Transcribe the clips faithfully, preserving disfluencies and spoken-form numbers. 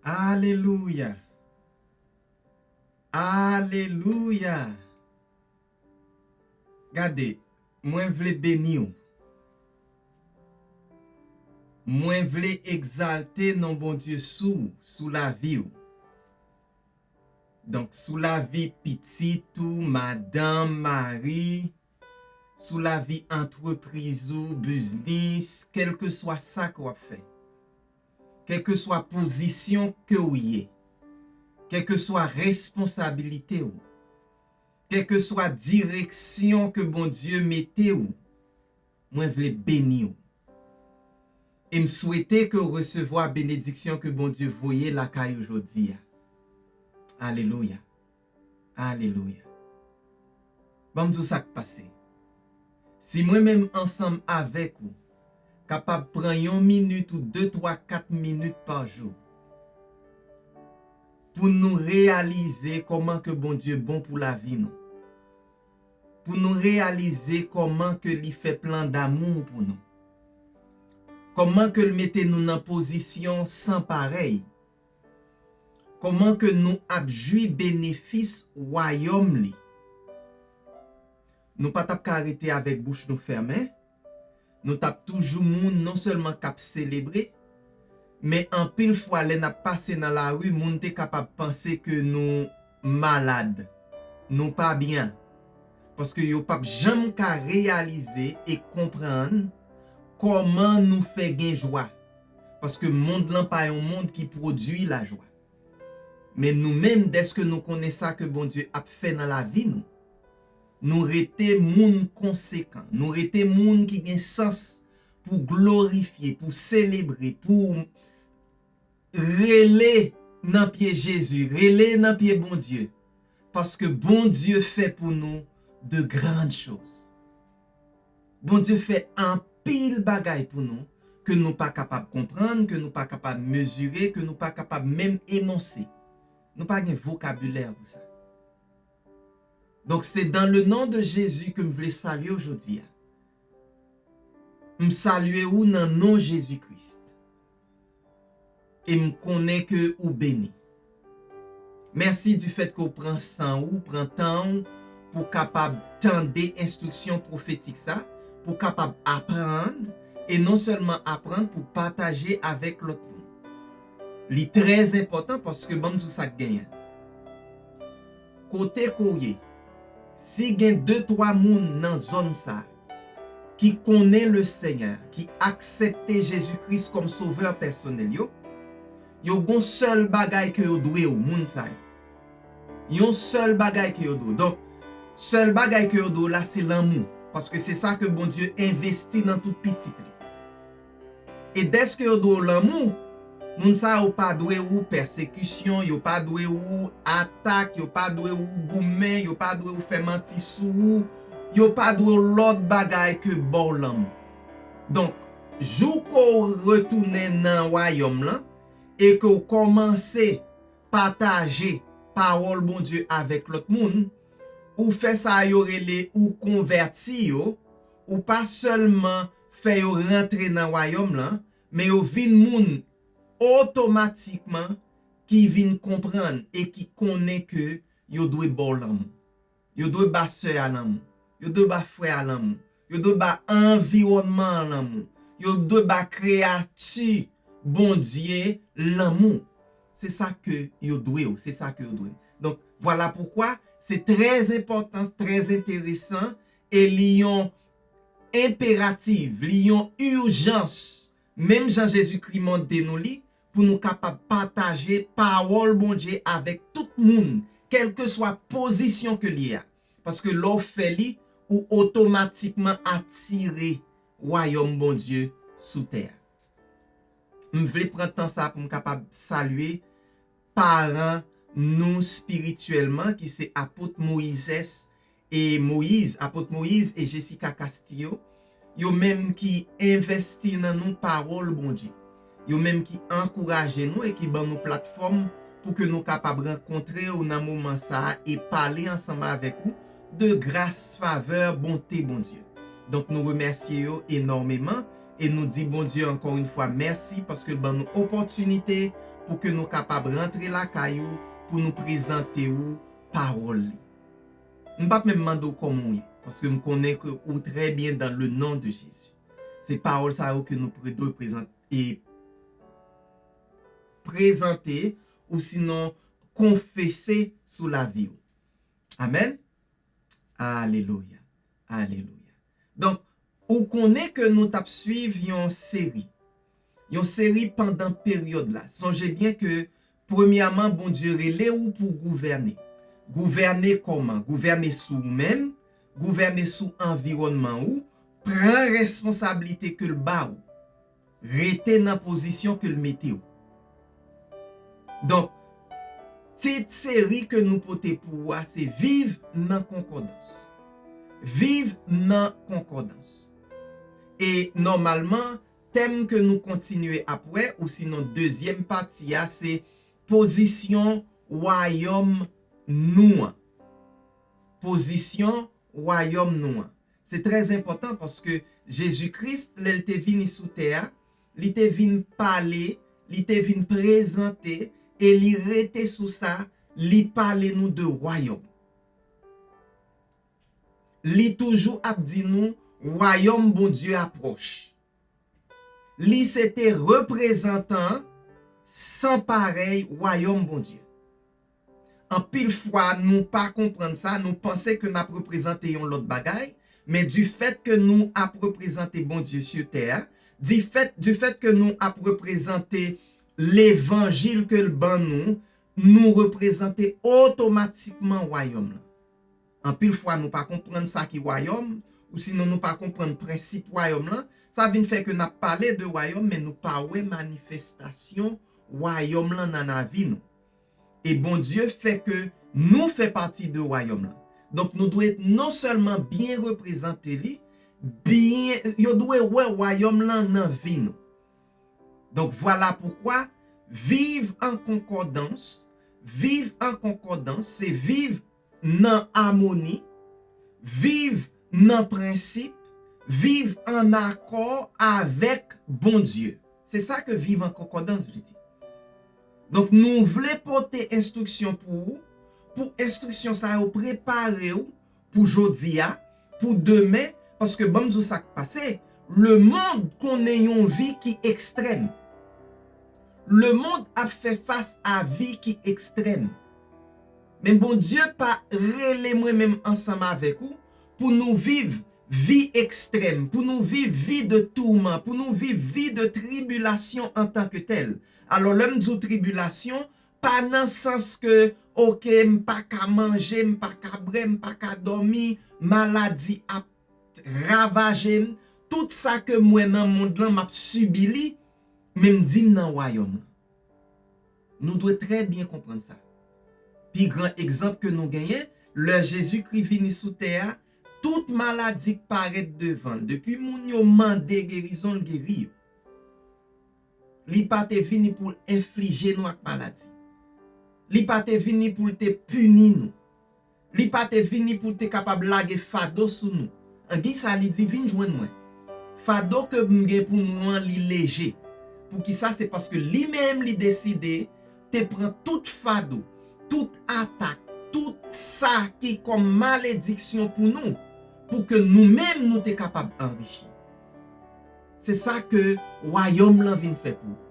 Alelouya. Alelouya. Gade, mwen vle beni w. Mwen vle egzalte non Bondye sou, sou lavi w. Donk, sou lavi pitit ou, madanm, mari, sou lavi antrepriz ou, biznis, kèlkeswa sa ke w ap fè. Kèlkeswa pozisyon ke w ye. Kèlkeswa responsabilite w. Kèlkeswa direksyon ke Bondye mete w. Mwen vle beni w. E m swete ke w resevwa benediksyon ke Bondye voye lakay ou jodi a. Alelouya. Alelouya. Ban m di w sa k pase. Si mwen menm ansanm avèk ou kapab pran yon minit ou de, twa, kat minit pa jou pou nou reyalize kòman ke Bondye bon pou lavi nou, pou nou reyalize kòman ke li fè plan damou pou nou, kòman ke l mete nou nan pozisyon san parèy, kòman ke nou ap jwi benefis wayòm li. Nou pa t ap ka rete avèk bouch nou fèmen. Nou t ap toujou moun non sèlman k ap selebre, men anpil fwa lè n ap pase nan lari, moun te kapab panse ke nou malad, nou pa byen. Paske yo p ap janm ka reyalize e konprann kòman nou fè gen jwa. Paske mond lan pa yon mond ki pwodui lajwa. Men nou menm, dèske nou konnen sa ke Bondye ap fè nan lavi nou, nou rete moun konsekan, nou rete moun ki gen sans pou glorifye, pou selebre, pou rele nan pye Jezi, rele nan pye Bondye, paske Bondye fè pou nou de grann choz. Bondye fè anpil bagay pou nou ke nou pa kapab konprann, ke nou pa kapab mezire, ke nou pa kapab menm enonse. Nou pa gen vokabilè pou sa. Donk, se dans le nom de Jésus ke m vle salye w jodi a. M salye ou nan non Jezi Kris. E m konnen ke ou beni. Mèsi du fait ke w pran san ou, pran tan ou pou kapab tande enstriksyon pwofetik sa, pou kapab aprann, e non sèlman aprann, pou pataje avèk lòt moun. Li trè enpòtan paske ban m di w sa k genyen. Kote ke w ye, si gen de, twa moun nan zòn sa, ki konnen le Seigneur, ki aksepte Jezi Kris kòm sovè pèsonèl yo, yo gon sèl bagay ke yo dwe w, moun sa yo. Yon sèl bagay ke yo dwe w. Donk, sèl bagay ke yo dwe w la, se lanmou. Paske se sa ke Bondye envesti nan tout pitit li. E dèske yo dwe w lanmou, moun sa yo pa dwe ou pèsekisyon, yo pa dwe ou atak, yo pa dwe ou goumen, yo pa dwe ou fè manti sou ou, yo pa dwe w lòt bagay ke ba w lanmou. Donk, jou ke w retounen nan wayòm lan e ke w kòmanse pataje pawòl Bondye avèk lòt moun, ou fè sa yo rele ou konvèti yo, ou pa sèlman fè yo rantre nan wayòm lan, men yo vin moun otomatikman ki vin konprann e ki konnen ke yo dwe ba w lanmou. Yo dwe ba sè a lanmou. Yo dwe ba frè a lanmou. Yo dwe ba anviwònman an lanmou. Yo dwe ba kreyati Bondye lanmou. Se sa ke yo dwe w, se sa ke yo dwe m. Donk, vwala poukwa se trè enpòtan, trè enteresan, e li yon enperatif, li yon ijans, menm jan Jezikri mande nou li, pou nou kapab pataje pawòl Bondye avèk tout moun, kèlkeswa pozisyon ke l ye a. Paske lè w fè li, ou otomatikman atire wayòm Bondye sou tè a. M vle pran tan sa pou m kapab salye paran nou espirityèlman, ki se apot Moyises e Moyiz, apot Moyiz e Jessica Castillo, yo menm ki envesti nan nou pawòl Bondye. Yo menm ki ankouraje nou e ki ban nou platfòm pou ke nou kapab rankontre w nan moman sa a e pale ansanm avèk ou de gras, favè, bonte Bondye. Donk, nou remèsye yo enòmeman e nou di Bondye ankò yon fwa mèsi paske l ban nou opòtinite pou ke nou kapab rantre lakay ou, pou nou prezante ou pawòl li. M p ap menm mande w kòman w ye, paske m konnen ke ou trè byen dans le nom de Jésus. Se pawòl sa yo ke nou pre-, dwe prezante, e prezante, ou sinon konfese sou lavi w. Amèn. Alelouya. Alelouya. Donk, ou konnen ke nou t ap swiv yon seri. Yon seri pandan peryòd la. Sonje byen ke, premyèman, Bondye rele ou pou gouvène. Gouvène kòman? Gouvène sou ou menm, gouvène sou anviwònman ou, pran responsablite ke l ba ou. Rete nan pozisyon ke l mete w. Donk, tit seri ke nou pote pou ou a se Viv nan konkòdans. Viv nan konkòdans. E nòmalman, tèm ke nou kontinye ap wè, ou sinon dezyèm pati a, se pozisyon wayòm nou an. Pozisyon wayòm nou an. Se trè enpòtan paske Jezi Kris, lè l te vini sou tè a, li te vin pale, li te vin prezante, e li rete sou sa, li pale nou de wayòm. Li toujou ap di nou, wayòm Bondye a pwòch. Li se te reprezantan san parèy wayòm Bondye. Anpil fwa, nou pa konprann sa, nou panse ke n ap reprezante yon lòt bagay, men difèt ke nou ap reprezante Bondye sou tè a, difèt, difèt ke nou ap reprezante levanjil ke l ban nou, nou reprezante otomatikman wayòm lan. Anpil fwa, nou pa konprann sa ki wayòm, ou sinon nou pa konprann prensip wayòm lan. Sa vin fè ke n ap pale de wayòm, men nou pa wè manifestasyon wayòm lan nan lavi nou. E Bondye fè ke nou fè pati de wayòm lan. Donk, nou dwe non sèlman byen reprezante li, byen, yo dwe wè wayòm lan nan vi nou. Donk, vwala poukwa, viv an konkòdans, viv an konkòdans, se viv nan amoni, viv nan prensip, viv an akò avèk Bondye. Se sa ke viv an konkòdans vle di. Donk, nou vle pote enstriksyon pou ou, pou enstriksyon sa yo prepare w pou jodi a, pou demen, paske ban m di w sa k pase, lemonn konnen yon vi ki ekstrèm. Lemonn ap fè fas a vi ki ekstrèm. Men Bondye pa rele mwen menm ansanm avèk ou pou nou viv vi ekstrèm, pou nou viv vi de tourment, pou nou viv vi de tribulation en tant que tel. Alò, lè m di w tribilasyon, pa nan sans ke, oke, m pa ka manje, m pa ka bwè, m pa ka dòmi, maladi ap ravaje m, tout sa ke m wè nan mond lan, m ap sibi li, men m di m nan wayòm lan. Nou dwe trè byen konprann sa. Pi gran egzanp ke nou genyen, lè Jezikri vini sou tè a, tout maladi k parèt devan l, depi moun yo mande gerizon, l geri yo. Li pa te vini pou l enflije nou ak maladi. Li pa te vini pou l te pini nou. Li pa te vini pou l te kapab lage fado sou nou. An ki sa li di, vin jwenn mwen. Fado ke m gen pou nou an, li leje. Poukisa? Se paske li menm li deside te pran tout fado, tout atak, tout sa ki kòm malediksyon pou nou, pou ke nou menm nou te kapab anrichi. Se sa ke wayòm lan vin fè pou ou.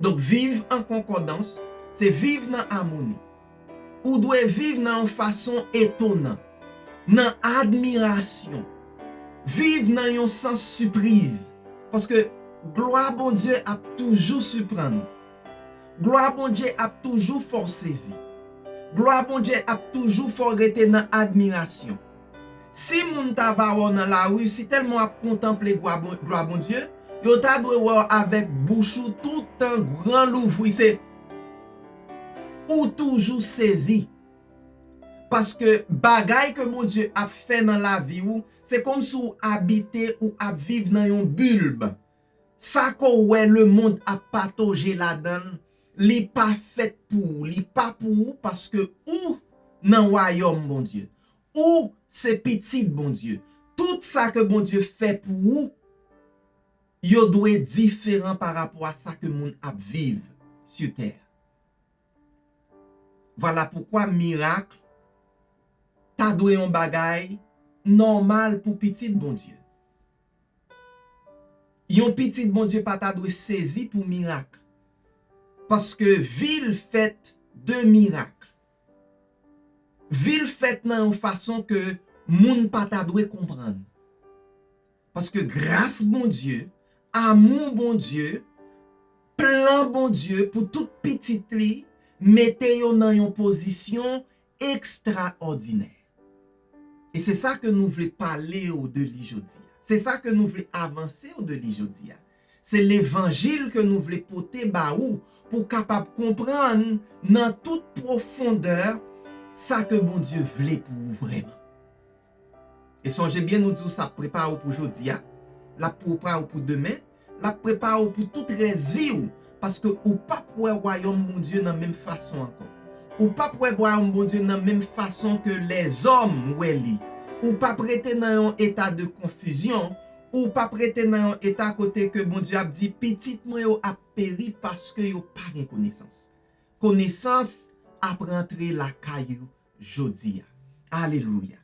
Donk, viv an konkòdans, se viv nan amoni. Ou dwe viv nan yon fason etonan, nan admirasyon, viv nan yon sans sipriz, paske glwa Bondye ap toujou siprann ou. Glwa Bondye ap toujou fè w sezi. Glwa Bondye ap toujou fè w rete nan admirasyon. Si moun ta va wè w nan lari, si tèlman w ap kontanple glwa Bon-, glwa Bondye, yo ta dwe wè w avèk bouch ou toutan gran louvri. Se ou toujou sezi. Paske bagay ke Bondye ap fè nan lavi w, se kòmsi w abite, ou ap viv nan yon bilb. Sa ke w wè lemonn ap patoje ladan l, li pa fèt pou ou, li pa pou ou, paske ou nan wayòm Bondye. Ou se pitit Bondye. Tout sa ke Bondye fè pou ou, yo dwe diferan pa rapò a sa ke moun ap viv sur terre. Vwala poukwa mirak ta dwe yon bagay nòmal pou pitit Bondye. Yon pitit Bondye pa ta dwe sezi pou mirak. Paske vi l fèt de mirak. Vi l fèt nan yon fason ke moun pa ta dwe konprann. Paske gras Bondye, amou Bondye, plan Bondye pou tout pitit li, mete yo nan yon pozisyon ekstraòdinè. E se sa ke nou vle pale w de li jodi a. Se sa ke nou vle avanse w de li jodi a. Se levanjil ke nou vle pote ba ou pou w kapab konprann nan tout pwofondè sa ke Bondye vle pou ou vrèman. E sonje byen, nou di w sa ap prepare w pou jodi a, l ap prepare w pou demen, l ap prepare w pou tout rès vi w, paske ou p ap wè wayòm Bondye nan menm fason ankò. Ou p ap wè wayòm Bondye nan menm fason ke lèzòm wè li. Ou p ap rete nan yon eta de konfizyon, ou p ap rete nan yon eta kote ke Bondye ap di, pitit mwen yo ap peri paske yo pa gen konesans. Konesans ap rantre lakay ou jodi a. Alelouya.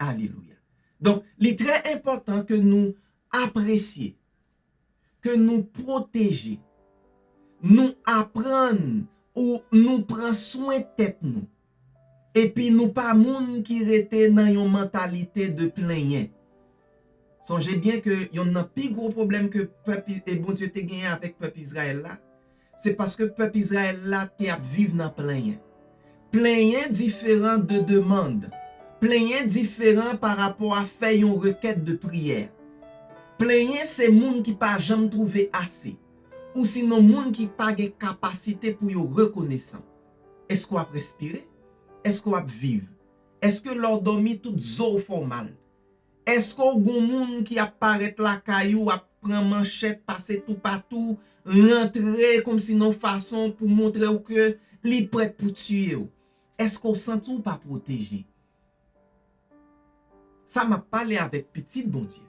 Alelouya. Donk, li trè enpòtan ke nou apresye, ke nou pwoteje, nou aprann ou nou pran swen tèt nou. Epi nou pa moun ki rete nan yon mantalite de plenyen. Sonje byen ke yonn nan pi gwo pwoblèm ke pèp I- e Bondye te genyen avèk pèp Izrayèl la, se paske pèp Izrayèl la te ap viv nan plenyen. Plenyen diferan de demann. Plenyen diferan pa rapò a fè yon rekèt de priyè. Plenyen se moun ki pa janm twouve ase, ou sinon moun ki pa gen kapasite pou yo rekonesan. Èske w ap respire? Èske w ap viv? Èske lè w dòmi tout zo w fè w mal? Èske w gon moun ki ap parèt lakay ou, ap pran manchèt, pase toupatou, rantre kòmsi nan yon fason pou montre w ke li prèt pou tiye w? Èske w santi w pa pwoteje? Sa m ap pale avèk pitit Bondye.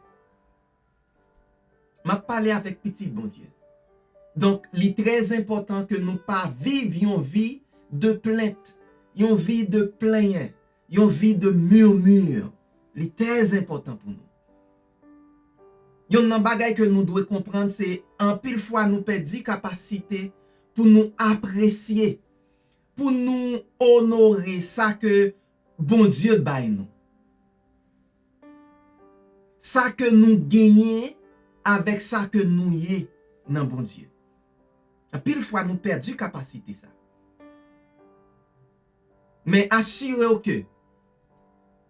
M ap pale avèk pitit Bondye. Donk, li trè enpòtan ke nou pa viv yon vi de plent, yon vi de plenyen, yon vi de murmure. Li trè enpòtan pou nou. Yonn nan bagay ke nou dwe konprann, se anpil fwa nou pèdi kapasite pou nou apresye, pou nou onore sa ke Bondye bay nou. Sa ke nou genyen avèk sa ke nou ye nan Bondye. Anpil fwa nou pèdi kapasite sa. Men asire w ke,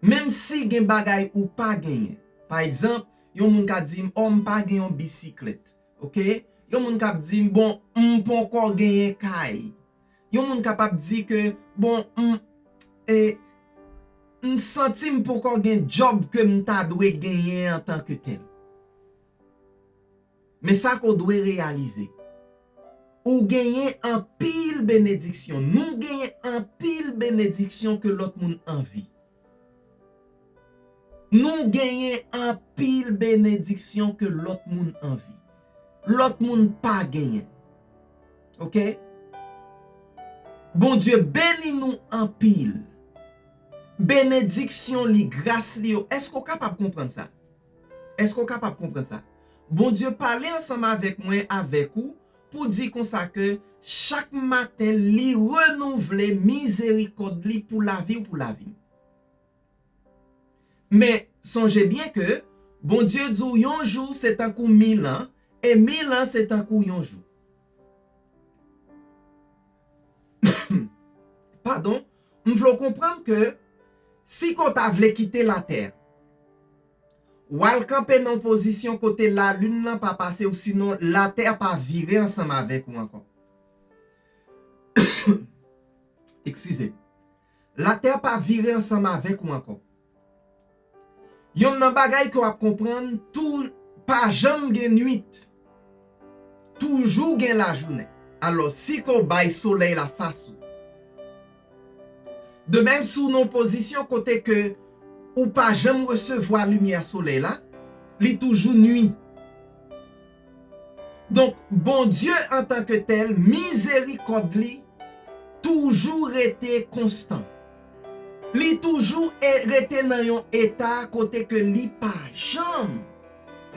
menm si gen bagay ou pa genyen, pa egzanp, yon moun ka di m, "O, m pa gen yon bisiklèt." Oke? Yon moun k ap di m, "Bon, m poko genyen kay." Yon moun kapab di ke, "Bon, m, e, m santi m poko gen djòb ke m ta dwe genyen antanke tèl." Men sa ke w dwe reyalize, ou genyen anpil benediksyon. Nou genyen anpil benediksyon ke lòt moun anvi. Nou genyen anpil benediksyon ke lòt moun anvi. Lòt moun pa genyen. Oke? Bondye beni nou anpil. Benediksyon li, gras li yo. Èske w kapab konprann sa? Èske w kapab konprann sa? Bondye pale ansanm avèk mwen, avèk ou, pou di konsa ke chak maten li renouvle mizerikòd li pou lavi w, pou lavi m. Men, sonje byen ke Bondye di w yon jou se tankou mil an, e mil an se tankou yon jou. Padon, m vle w konprann ke si ke w ta vle kite latè, w al kanpe nan yon pozisyon kote lalin nan pa pase, ou sinon latè pa vire ansanm avèk ou ankò. Eskize. Latè pa vire ansanm avèk ou ankò. Yonn nan bagay ke w ap konprann, tou pa janm gen nwit. Toujou gen lajounen. Alò, si ke w bay solèy la fas ou. De menm, si w nan yon pozisyon kote ke ou pa janm resevwa limyè solèy la, li toujou nwi. Donk, Bondye antanke tèl, mizerikòd li toujou rete konstan. Li toujou e- rete nan yon eta kote ke li pa janm,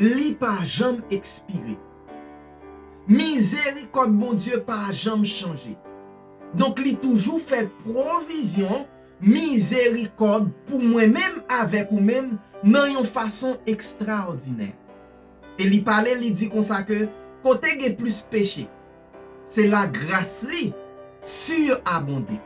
li pa janm ekspire. Mizerikòd Bondye pa janm chanje. Donk, li toujou fè pwovizyon, mizerikòd pou mwen menm avèk ou menm nan yon fason ekstraòdinè. E li pale, li di konsa ke kote gen plis peche, se la gras li sirabonde.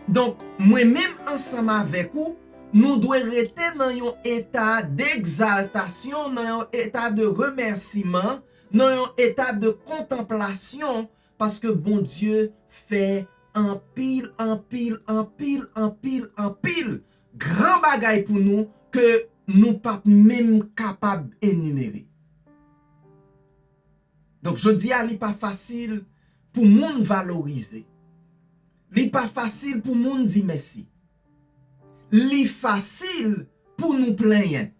Donk, mwen menm ansanm avèk ou, nou dwe rete nan yon eta degzaltasyon, nan yon eta de remèsiman, nan yon eta de kontanplasyon, paske Bondye fè anpil, anpil, anpil, anpil, anpil gran bagay pou nou ke nou p ap menm kapab enimere. Donk, jodi a, li pa fasil pou moun valorize. Li pa fasil pou moun di mèsi. Li fasil pou nou plenyen.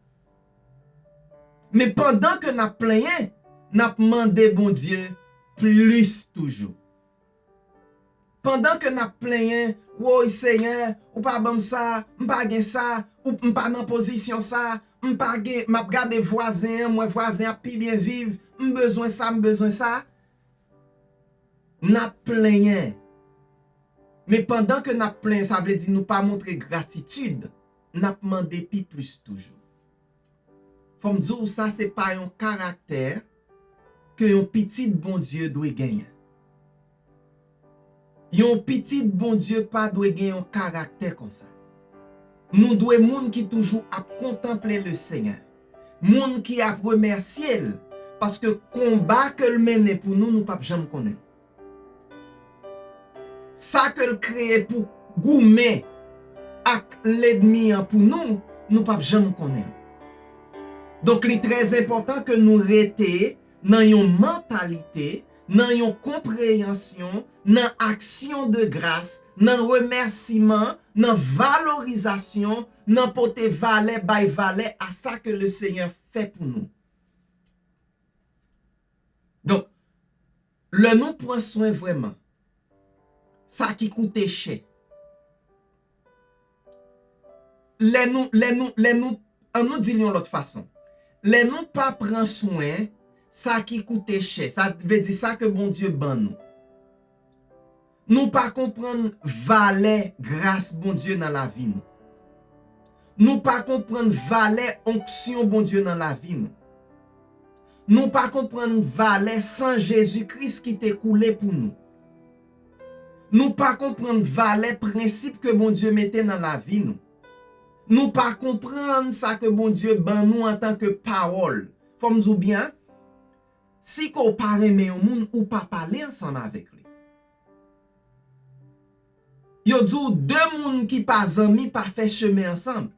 Men pandan ke n ap plenyen, n ap mande Bondye plis toujou. Pandan ke n ap plenyen, "Woy, Senyè, ou pa ban m sa, m pa gen sa, ou, m pa nan pozisyon sa, m pa gen, m ap gade vwazen an, m wè vwazen an ap pi byen viv, m bezwen sa, m bezwen sa." N ap plenyen. Men pandan ke n ap plenyen, sa vle di nou pa montre gratitid, n ap mande pi plis toujou. Fò m di w, sa se pa yon karaktè ke yon pitit Bondye dwe genyen. Yon pitit Bondye pa dwe gen yon karaktè konsa. Nou dwe moun ki toujou ap kontanple Lesenyè, moun ki ap remèsye l, paske konba ke l mennen pou nou, nou p ap janm konnen. Sa ke l kreye pou goumen ak lènmi an pou nou, nou p ap janm konnen l. Donk, li trè enpòtan ke nou rete nan yon mantalite, nan yon konpreyansyon, nan aksyon de gras, nan remèsiman, nan valorizasyon, nan pote valè, bay valè a sa ke Lesenyè fè pou nou. Donk, lè nou pran swen vrèman sa ki koute chè, lè nou, lè nou, lè nou, ann nou di l yon lòt fason. Lè nou pa pran swen sa ki koute chè, sa vle di sa ke Bondye ban nou, nou pa konprann valè gras Bondye nan lavi nou. Nou pa konprann valè onksyon Bondye nan lavi nou. Nou pa konprann valè san Jezi Kris ki te koule pou nou. Nou pa konprann valè prensip ke Bondye mete nan lavi nou. Nou pa konprann sa ke Bondye ban nou antanke pawòl. Fò m di w byen, si ke w pa renmen yon moun, ou pa pale ansanm avèk li. Yo di w de moun ki pa zanmi pa fè chemen ansanm.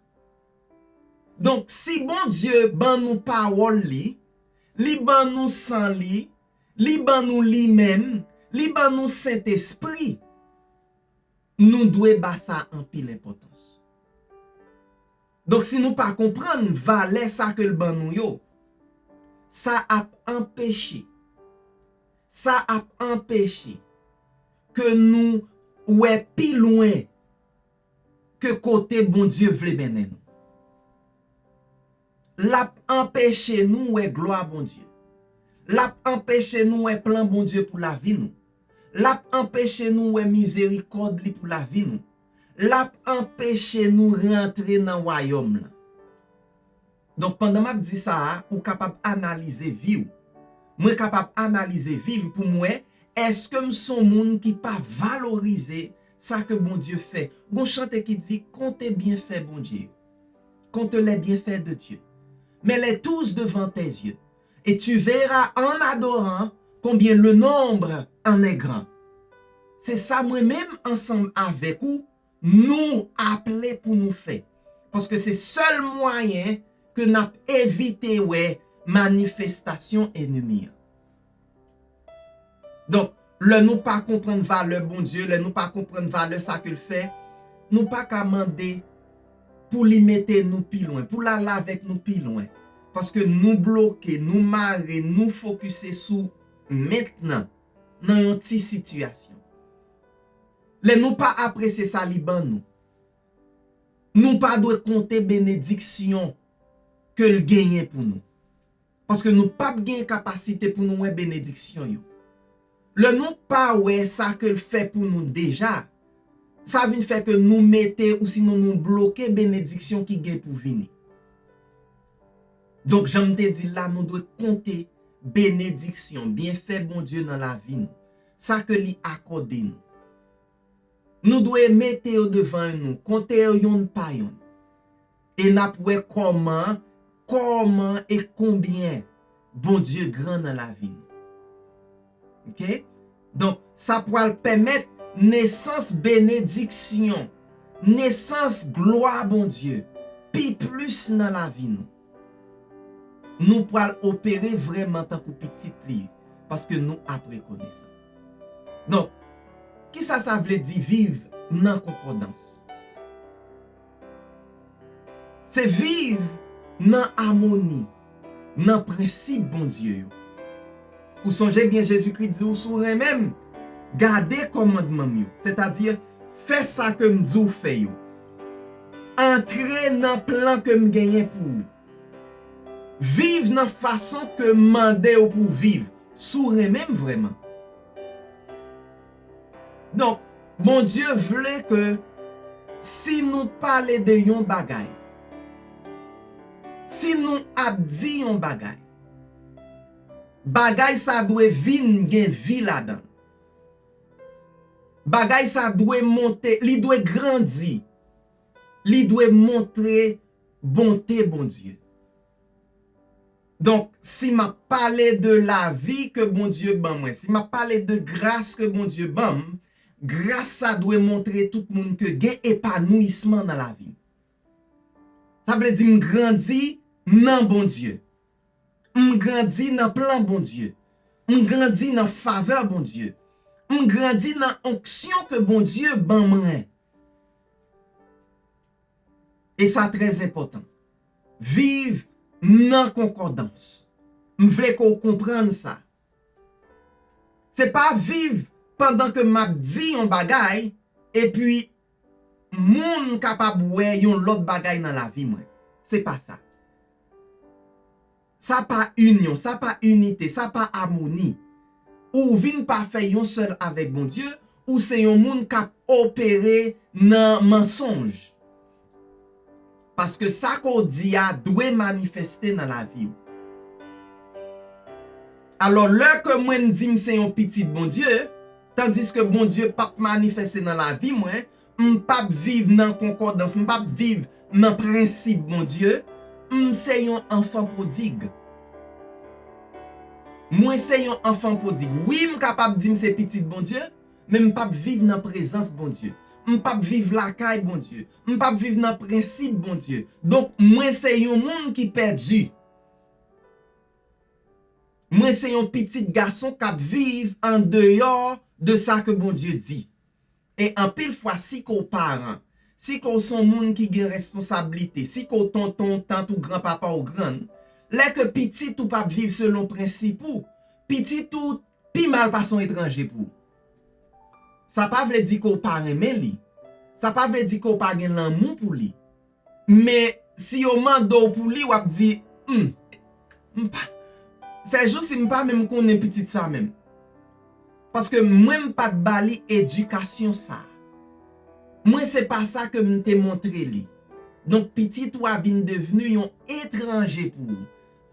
Donk, si Bondye ban nou pawòl li, li ban nou san li, li ban nou li menm, li ban nou Sentespri, nou dwe ba sa anpil enpòtans. Donk, si nou pa konprann valè sa ke l ban nou yo, sa ap anpeche, sa ap anpeche ke nou wè pi lwen ke kote Bondye vle mennen nou. L ap anpeche nou wè glwa Bondye. L ap anpeche nou wè plan Bondye pou lavi nou. L ap anpeche nou wè mizerikòd li pou lavi nou. L ap anpeche nou rantre nan wayòm lan. Donk, pandan m ap di sa a, ou kapab analize vi w. Mwen kapab analize vi m pou m wè, èske m s on moun ki pa valorize sa ke Bondye fè? Gon chante ki di, "Compte byenfè Bondye yo. Compte les bienfaits de Dieu. Mets-les tous devant tes yeux. Et tu verras en adorant combien le nombre en est grand." Se sa mwen menm ansanm avèk ou, nou aple pou nou fè. Paske se sèl mwayen ke n ap evite wè manifestasyon enmi an. Donk, lè nou pa konprann valè Bondye, lè nou pa konprann valè sa ke l fè, nou pa ka mande pou li mete nou pi lwen, pou l ale avèk nou pi lwen. Paske nou bloke, nou mare, nou fokise sou mentnan nan yon ti sitiyasyon. Lè nou pa apresye sa li ban nou, nou pa dwe konte benediksyon ke l genyen pou nou. Paske nou p ap gen kapasite pou nou wè benediksyon yo. Lè nou pa wè sa ke l fè pou nou deja, sa vin fè ke nou mete ou sinon nou bloke benediksyon ki gen pou vini. Donk, jan m te di l la, nou dwe konte benediksyon, byenfè Bondye nan lavi nou, sa ke li akòde nou. Nou dwe mete yo devan nou, konte yo yonn pa yonn. E n ap wè kòman, kòman e konbyen Bondye gran nan lavi nou. Oke? Donk, sa pral pèmèt nesans benediksyon, nesans glwa Bondye, pi plis nan lavi nou. Nou pral opere vrèman tankou pitit li, paske nou ap rekonesan. Donk, kisa sa vle di viv nan konkòdans? Se viv nan amoni, nan prensip Bondye yo. Ou sonje byen Jezikri di w, si w renmen m, gade kòmandman m yo, sètadi fè sa ke m di w fè yo. Antre nan plan ke m genyen pou ou. Viv nan fason ke m mande w pou w viv, si w renmen m vrèman. Donk, Bondye vle ke si nou pale de yon bagay, si nou ap di yon bagay, bagay sa dwe vin gen vi ladan l. Bagay sa dwe monte, li dwe grandi. Li dwe montre bonte Bondye. Donk, si m ap pale de lavi ke Bondye ban mwen, si m ap pale de gras ke Bondye ban m, gras sa dwe montre tout moun ke gen epanouisman nan lavi m. Sa vle di m grandi nan Bondye. M grandi nan plan Bondye. M grandi nan favè Bondye. M grandi nan onksyon ke Bondye ban mwen. E sa trè enpòtan. Viv nan konkòdans. M vle ke w konprann sa. Se pa viv pandan ke m ap di yon bagay, epi moun kapab wè yon lòt bagay nan lavi mwen. Se pa sa. Sa pa inyon, sa pa inite, sa pa amoni. Ou vin pafè yon sèl avèk Bondye, ou se yon moun k ap opere nan mansonj. Paske sa ke w di a dwe manifeste nan lavi w. Alò, lè ke mwen m di m se yon pitit Bondye, tandiske Bondye p ap manifeste nan lavi mwen, m p ap viv nan konkòdans, m p ap viv nan prensip Bondye, m se yon anfan pwodig. Mwen se yon anfan pwodig. Wi, m kapab di m se pitit Bondye, men m p ap viv nan prezans Bondye. M p ap viv lakay Bondye. M p ap viv nan prensip Bondye. Donk, mwen se yon moun ki pèdi. Mwen se yon pitit gason k ap viv andeyò de sa ke Bondye di. E anpil fwa, si ke w paran, si ke w se yon moun ki gen responsablite, si ke w tonton, tant ou granpapa ou grann, lè ke pitit ou p ap viv selon prensip ou, pitit ou pi mal pase yon etranje pou ou. Sa pa vle di ke w pa renmen li. Sa pa vle di ke w pa gen lanmou pou li. Men si yo mande w pou li, w ap di, hmm, m pa, sèjousi m pa menm konnen pitit sa menm. Paske mwen m pa t ba li edikasyon sa. Mwen se pa sa ke m te montre li. Donk pitit ou a vin devni yon etranje pou ou.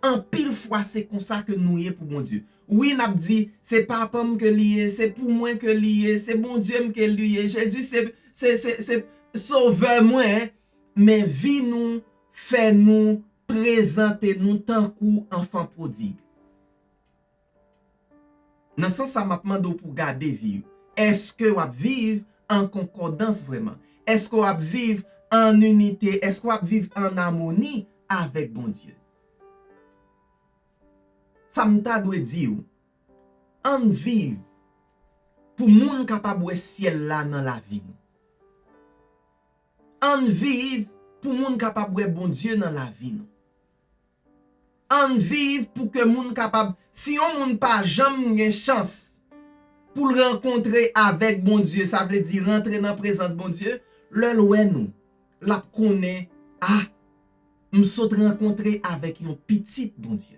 Anpil fwa se konsa ke nou ye pou Bondye. Wi, n ap di, se papa m ke li ye, se pou mwen ke li ye, se Bondye m ke li ye, Jezi se, se, se, se sovè mwen, men vi nou fè nou prezante nou tankou anfan pwodig. Nan sans sa, m ap mande w pou w gade vi w. Èske w ap viv an konkòdans vrèman? Èske w ap viv an inite? Èske w ap viv an amoni avèk Bondye? Sa m ta dwe di w, ann viv pou moun kapab wè syèl la nan lavi nou. Ann viv pou moun kapab wè Bondye nan lavi nou. Ann viv pou ke moun kapab, si yon moun pa janm gen chans pou l rankontre avèk Bondye, sa vle di rantre nan prezans Bondye, lè l wè nou, l ap konnen, a, m sot rankontre avèk yon pitit Bondye.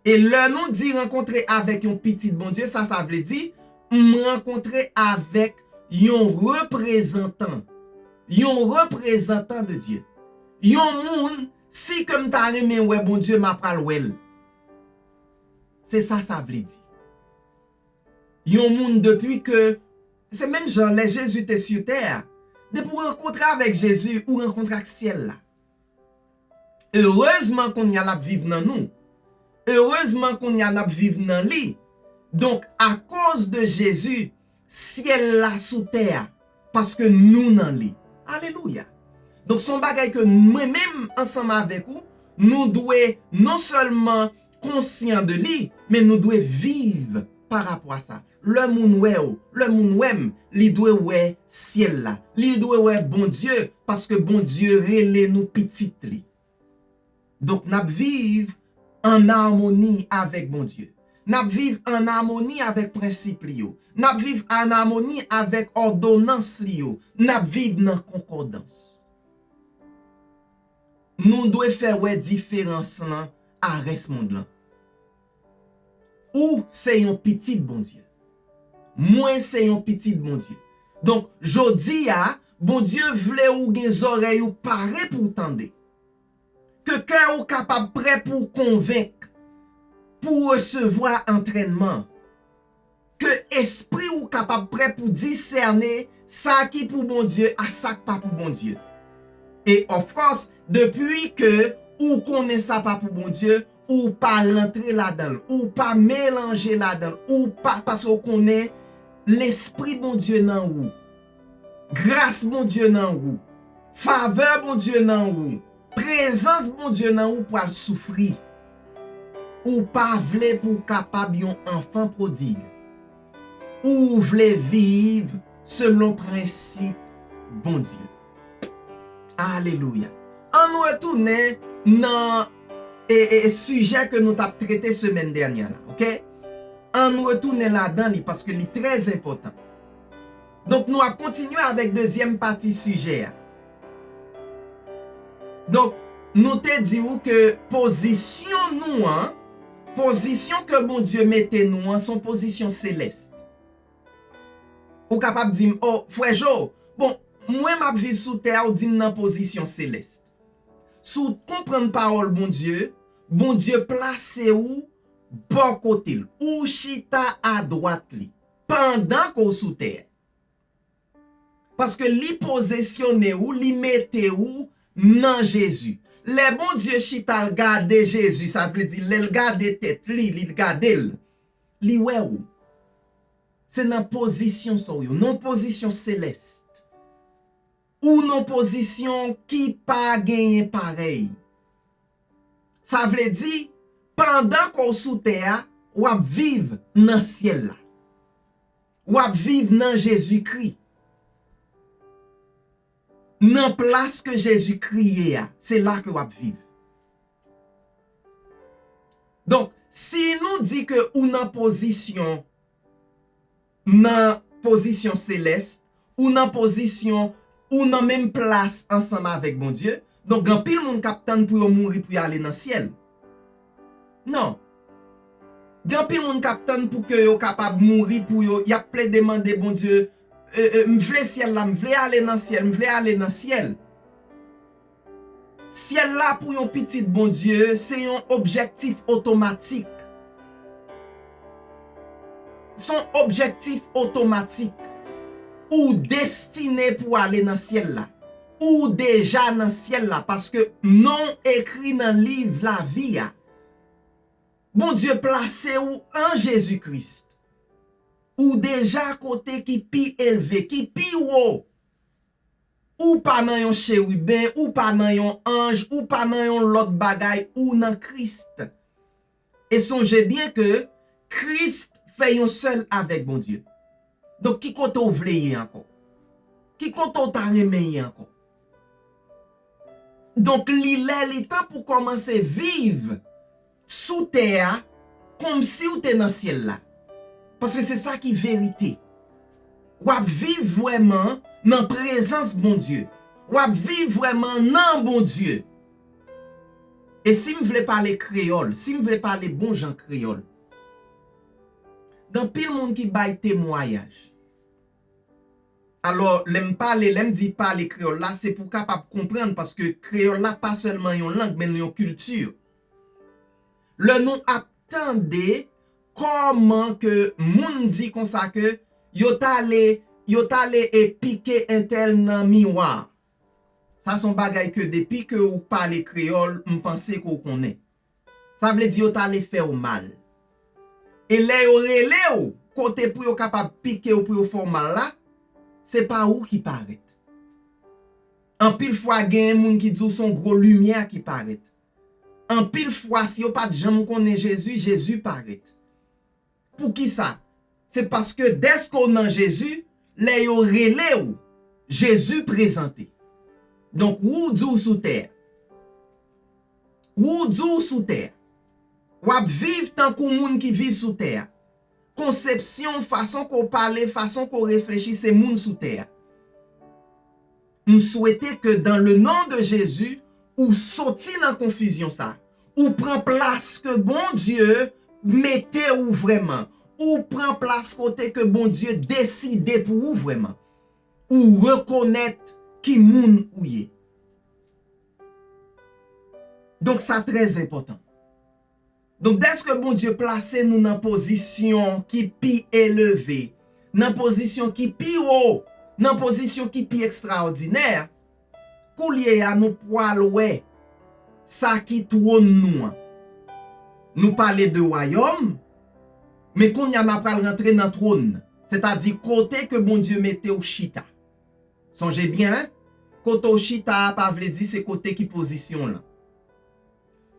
E lè nou di rankontre avèk yon pitit Bondye, sa, sa vle di, m rankontre avèk yon reprezantan, yon reprezantan de Dye. Yon moun, si ke m ta renmen wè Bondye, m a pral wè l. Se sa, sa vle di. Yon moun depi ke, se menm jan lè Jezi te sou tè a, depi w rankontre avèk Jezi, ou rankontre ak syèl la. Erezman, kounye a l ap viv nan nou. Erezman, kounye a n ap viv nan li. Donk, akoz de Jezi, syèl la sou tè a, paske nou nan li. Alelouya! Donk, se yon bagay ke mwen menm, ansanm avèk ou, nou dwe non sèlman konsyan de li, men nou dwe viv pa rapò a sa. Lè moun wè w, lè moun wè m, li dwe wè syèl la. Li dwe wè Bondye, paske Bondye rele nou pitit li. Donk, n ap viv an amoni avèk Bondye. N ap viv an amoni avèk prensip li yo. N ap viv an amoni avèk òdonans li yo. N ap viv nan konkòdans. Nou dwe fè wè diferans lan a rès mond lan. Ou se yon pitit Bondye. Mwen se yon pitit Bondye. Donk, jodi a, Bondye vle ou gen zòrèy ou pare pou w tande. Ke kè ou kapab prè pou w konvenk, pou w resevwa antrènman. Ke espri ou kapab prè pou disène sa ki pou Bondye a sa k pa pou Bondye. E of course, depi ke ou konnen sa pa pou Bondye, ou pa rantre ladan l, ou pa melanje ladan l, ou pa, paske ou konnen Lespri Bondye nan ou, gras Bondye nan ou, favè Bondye nan ou, prezans Bondye nan ou pral soufri. Ou pa vle pou w kapab yon anfan pwodig. Ou vle viv selon prensip Bondye. Alelouya. Ann retounen nan e, e, e sijè ke nou t ap trete semèn dènyè la, oke? Ann retounen ladan li paske li trè enpòtan. Donk, nou ap kontinye avèk dezyèm pati sijè a. Donk, nou te di w ke pozisyon nou an, pozisyon ke Bondye mete nou an, se yon pozisyon selès. Ou kapab di m, "O, frè Jo, bon, mwen m ap viv sou tè a, ou di m nan pozisyon selès." Si w konprann pawòl Bondye, Bondye plase w bò kote l, ou chita adwat li, pandan ke w sou tè a. Paske li pozisyone w, li mete w nan Jezi. Lè Bondye chita l gade Jezi, sa vle di lè l gade tèt li, li gade l, li wè w. Se nan pozisyon sa w ye, nan pozisyon selès. Ou nan pozisyon ki pa genyen parèy. Sa vle di, pandan ke w sou tè a, w ap viv nan syèl la. W ap viv nan Jezikri. Nan plas ke Jezikri ye a, se la ke w ap viv. Donk, si nou di ke ou nan pozisyon, nan pozisyon selès, ou nan pozisyon, ou nan menm plas ansanm avèk Bondye, donk, gen anpil moun k ap tann pou yo mouri pou y ale nan syèl. Non. Gen anpil moun k ap tann pou ke yo kapab mouri pou yo, y ap plede mande Bondye, e, e, "M vle syèl la, m vle ale nan syèl, m vle ale nan syèl." Syèl la pou yon pitit Bondye, se yon objektif otomatik. Se yon objektif otomatik. Ou destine pou ale nan syèl la. Ou deja nan syèl la, paske non w ekri nan liv lavi a. Bondye plase w an Jezi Kris. Ou deja kote ki pi elve, ki pi wo. Ou pa nan yon cheriben, ou pa nan yon anj, ou pa nan yon lòt bagay, ou nan Kris. E sonje byen ke Kris fè yon sèl avèk Bondye. Donk, ki kote w vle ye ankò? Ki kote w ta renmen ye ankò? Donk, li lè, li tan pou kòmanse viv sou tè a, kòmsi w te nan syèl la. Paske se sa ki verite. W ap viv vrèman nan prezans Bondye. W ap viv vrèman nan Bondye. E si m vle pale kreyòl, si m vle pale bon jan kreyòl, gen anpil moun ki bay temwayaj. Alò, lè m pale, lè m di pale kreyòl la, se pou w kapab konprann, paske kreyòl la pa sèlman yon lang, men yon kilti. Lè nou ap tande kòman ke moun di konsa ke yo t ale, yo t ale e pike entèl nan miwa. Sa se yon bagay ke depi ke ou pale kreyòl, m panse ke w konnen. Sa vle di yo t ale fè w mal. E lè yo rele w, kote pou yo kapab pike w, pou yo fè w mal la, se pa ou ki parèt. Anpil fwa, genyen moun ki di w se yon gwo limyè ki parèt. Anpil fwa, si yo pa t janm konnen Jezi, Jezi parèt. Poukisa? Se paske dèske w nan Jezi, lè yo rele w, Jezi prezante. Donk, ou di w sou tè a. Ou di w sou tè a. W ap viv tankou moun ki viv sou tè a. Konsepsyon, fason ke w pale, fason ke w reflechi, se moun sou tè a. M swete ke dans le nom de Jésus, ou soti nan konfizyon sa. Ou pran plas ke Bondye mete ou vrèman. Ou pran plas kote ke Bondye deside pou ou vrèman. Ou rekonèt ki moun ou ye. Donk, sa trè enpòtan. Donk, dèske Bondye plase nou nan pozisyon ki pi eleve, nan pozisyon ki pi wo, nan pozisyon ki pi ekstraòdinè, koulye a nou pral wè sa ki twòn nou an. Nou pale de wayòm, men kounye a n a pral rantre nan twòn, sètadi kote ke Bondye mete w chita. Sonje byen, kote w chita a pa vle di se kote ki pozisyon w lan.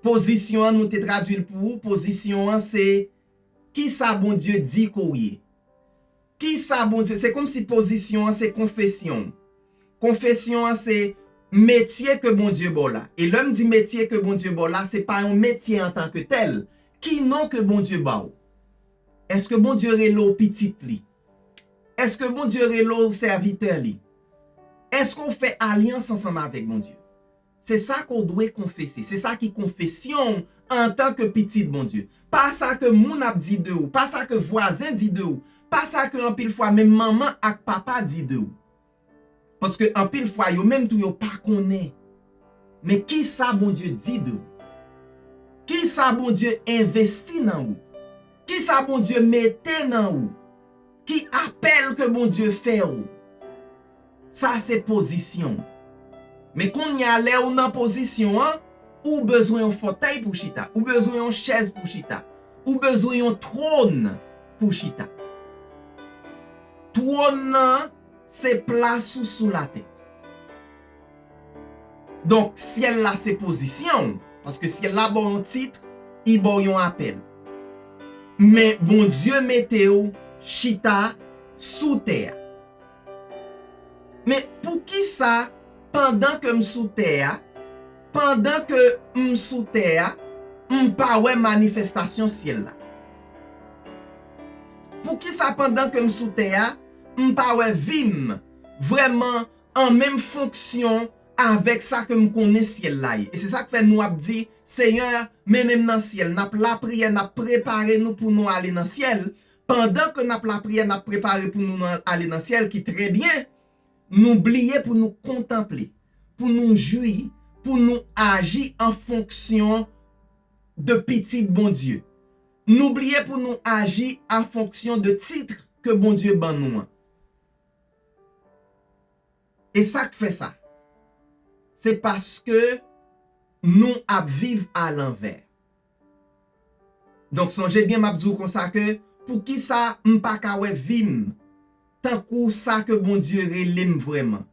Pozisyon an, nou te tradui l pou ou, pozisyon an se kisa Bondye di ke w ye. Kisa Bondye, se kòmsi pozisyon an se konfesyon w. Konfesyon an se metye ke Bondye ba w la. E lè m di metye ke Bondye ba w la, se pa yon metye antanke tèl. Ki non ke Bondye ba w? Èske Bondye rele w pitit li? Èske Bondye rele w sèvitè li? Èske w fè alyans ansanm avèk Bondye? Se sa ke w dwe konfese. Se sa ki konfesyon w antanke pitit Bondye. Pa sa ke moun ap di de ou, pa sa ke vwazen di de ou, pa sa ke anpil fwa menm manman ak papa di de ou. Paske anpil fwa yo menm tou yo pa konnen. Men kisa Bondye di de ou? Kisa Bondye envesti nan ou? Kisa Bondye mete nan ou? Ki apèl ke Bondye fè ou? Sa se pozisyon w. Men kounye a, lè ou nan pozisyon an, ou bezwen yon fòtèy pou chita, ou bezwen yon chèz pou chita, ou bezwen yon twòn pou chita. Twòn nan se plas ou sou latè. Donk, syèl la se pozisyon w, paske syèl la ba w yon tit, li ba w yon apèl. Men Bondye mete w chita sou tè a. Men poukisa, pandan ke m sou tè a, pandan ke m sou tè a, m pa wè manifestasyon syèl la? Poukisa, pandan ke m sou tè a, m pa wè vi m vrèman an menm fonksyon avèk sa ke m konnen syèl la ye? E se sa k fè nou ap di, Seyè, mennen m nan syèl. N ap lapriyè, n ap prepare nou pou nou ale nan syèl. Pandan ke n ap lapriyè, n ap prepare pou nou nan, ale nan syèl, ki trè byen, nou bliye pou nou kontanple, pou nou jwi, pou nou aji an fonksyon de pitit Bondye. Nou bliye pou nou aji an fonksyon de tit ke Bondye ban nou an. E sa k fè sa? Se paske nou ap viv alanvè. Donk, sonje byen, m ap di w konsa ke, poukisa m pa ka wè vi m tankou sa ke Bondye rele m vrèman?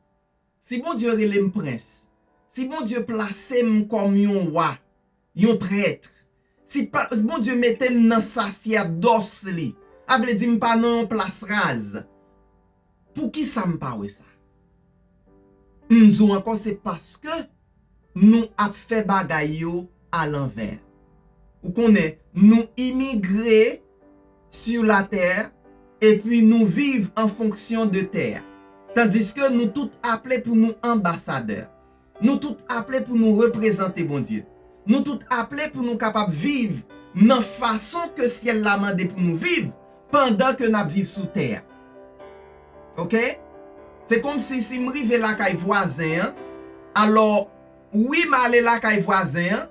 Si Bondye rele m prens, si Bondye plase m kòm yon wa, yon prèt, si pa, si Bondye mete m nan sasèdòs li, a vle di m pa nan yon plas raz, poukisa m pa wè sa? M di w ankò, se paske nou ap fè bagay yo alanvè. Ou konnen, nou imigre sur la terre, epi nou viv an fonksyon de tè a. Tandiske nou tout aple pou nou anbasadè. Nou tout aple pou nou reprezante Bondye. Nou tout aple pou nou kapab viv nan fason ke syèl la mande pou nou viv pandan ke n ap viv sou tè a. Oke? Se kòmsi si m rive lakay vwazen an, alò, wi, m ale lakay vwazen an,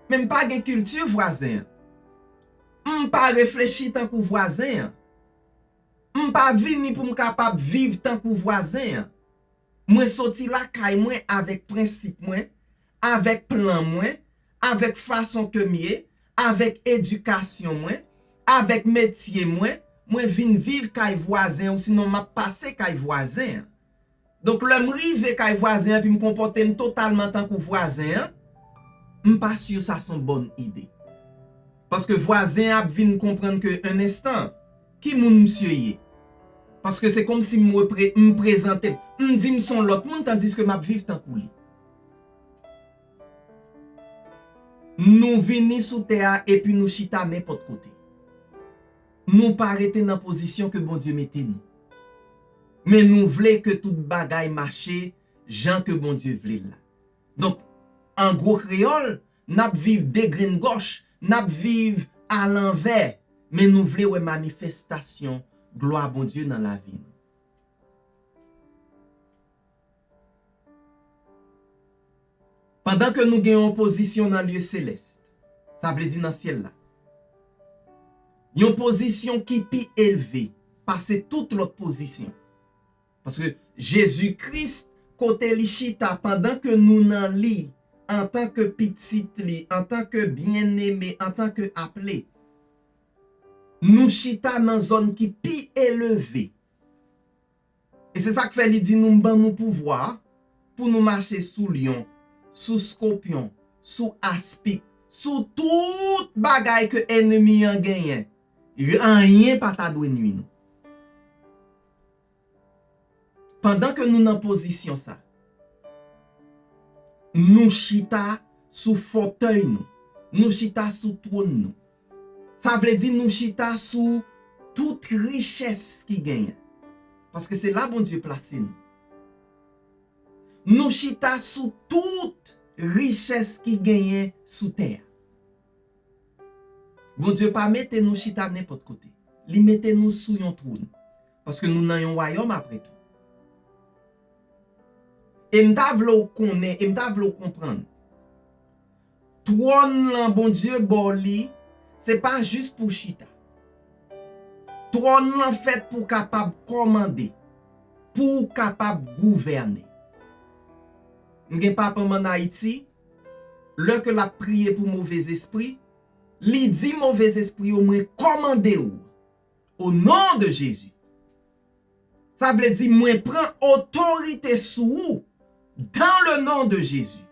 men m pa gen kilti vwazen an. M pa reflechi tankou vwazen an. M pa vini pou m kapab viv tankou vwazen an. Mwen soti lakay mwen avèk prensip mwen, avèk plan mwen, avèk fason ke m ye, avèk edikasyon mwen, avèk metye mwen, mwen vin viv kay vwazen an, sinon m ap pase kay vwazen an. Donk, lè m rive kay vwazen an, epi m konpòte m totalman tankou vwazen an, m pa si sa se yon bòn ide. Paske vwazen an ap vin konprann ke, en enstan, ki moun misye ye? Paske se kòmsi m repre-, m prezante m, m di m se yon lòt moun, tandiske m ap viv tankou li. Nou vini sou tè a epi nou chita nenpòt kote. Nou pa rete nan pozisyon ke Bondye mete nou. Men nou vle ke tout bagay mache jan ke Bondye vle l la. Donk, an gwo kreyòl, n ap viv degrengòch, n ap viv alanvè, men nou vle wè manifestasyon glwa Bondye nan lavi nou. Pandan ke nou gen yon pozisyon nan lye selès, sa vle di nan syèl la, yon pozisyon ki pi elve pase tout lòt pozisyon. Paske Jezi Kris, kote li chita, pandan ke nou nan li, antanke pitit li, antanke byeneme, antanke aple, nou chita nan zòn ki pi elve. E se sa k fè li di nou, "M ban nou pouvwa pou nou mache sou lyon, sou skopyon, sou aspik, sou tout bagay ke ènmi an genyen. Anyen pa ta dwe nwi nou." Pandan ke nou nan pozisyon sa, nou chita sou fòtèy nou, nou chita sou twòn nou. Sa vle di nou chita sou tout richès ki genyen. Paske se la Bondye plase nou. Nou chita sou tout richès ki genyen sou tè a. Bondye pa mete nou chita nenpòt kote. Li mete nou sou yon twòn. Paske nou nan yon wayòm apre tou. E m ta vle w konnen, e m ta vle w konprann. Twòn lan Bondye ba w li, se pa jis pou w chita. Twòn lan fèt pou w kapab kòmande, pou w kapab gouvène. M gen papa m ann Ayiti, lè ke l ap priye pou movez espri, li di movez espri yo, "Mwen kòmande w, o non de Jezi." Sa vle di, "Mwen pran otorite sou ou, dans le nom de Jésus."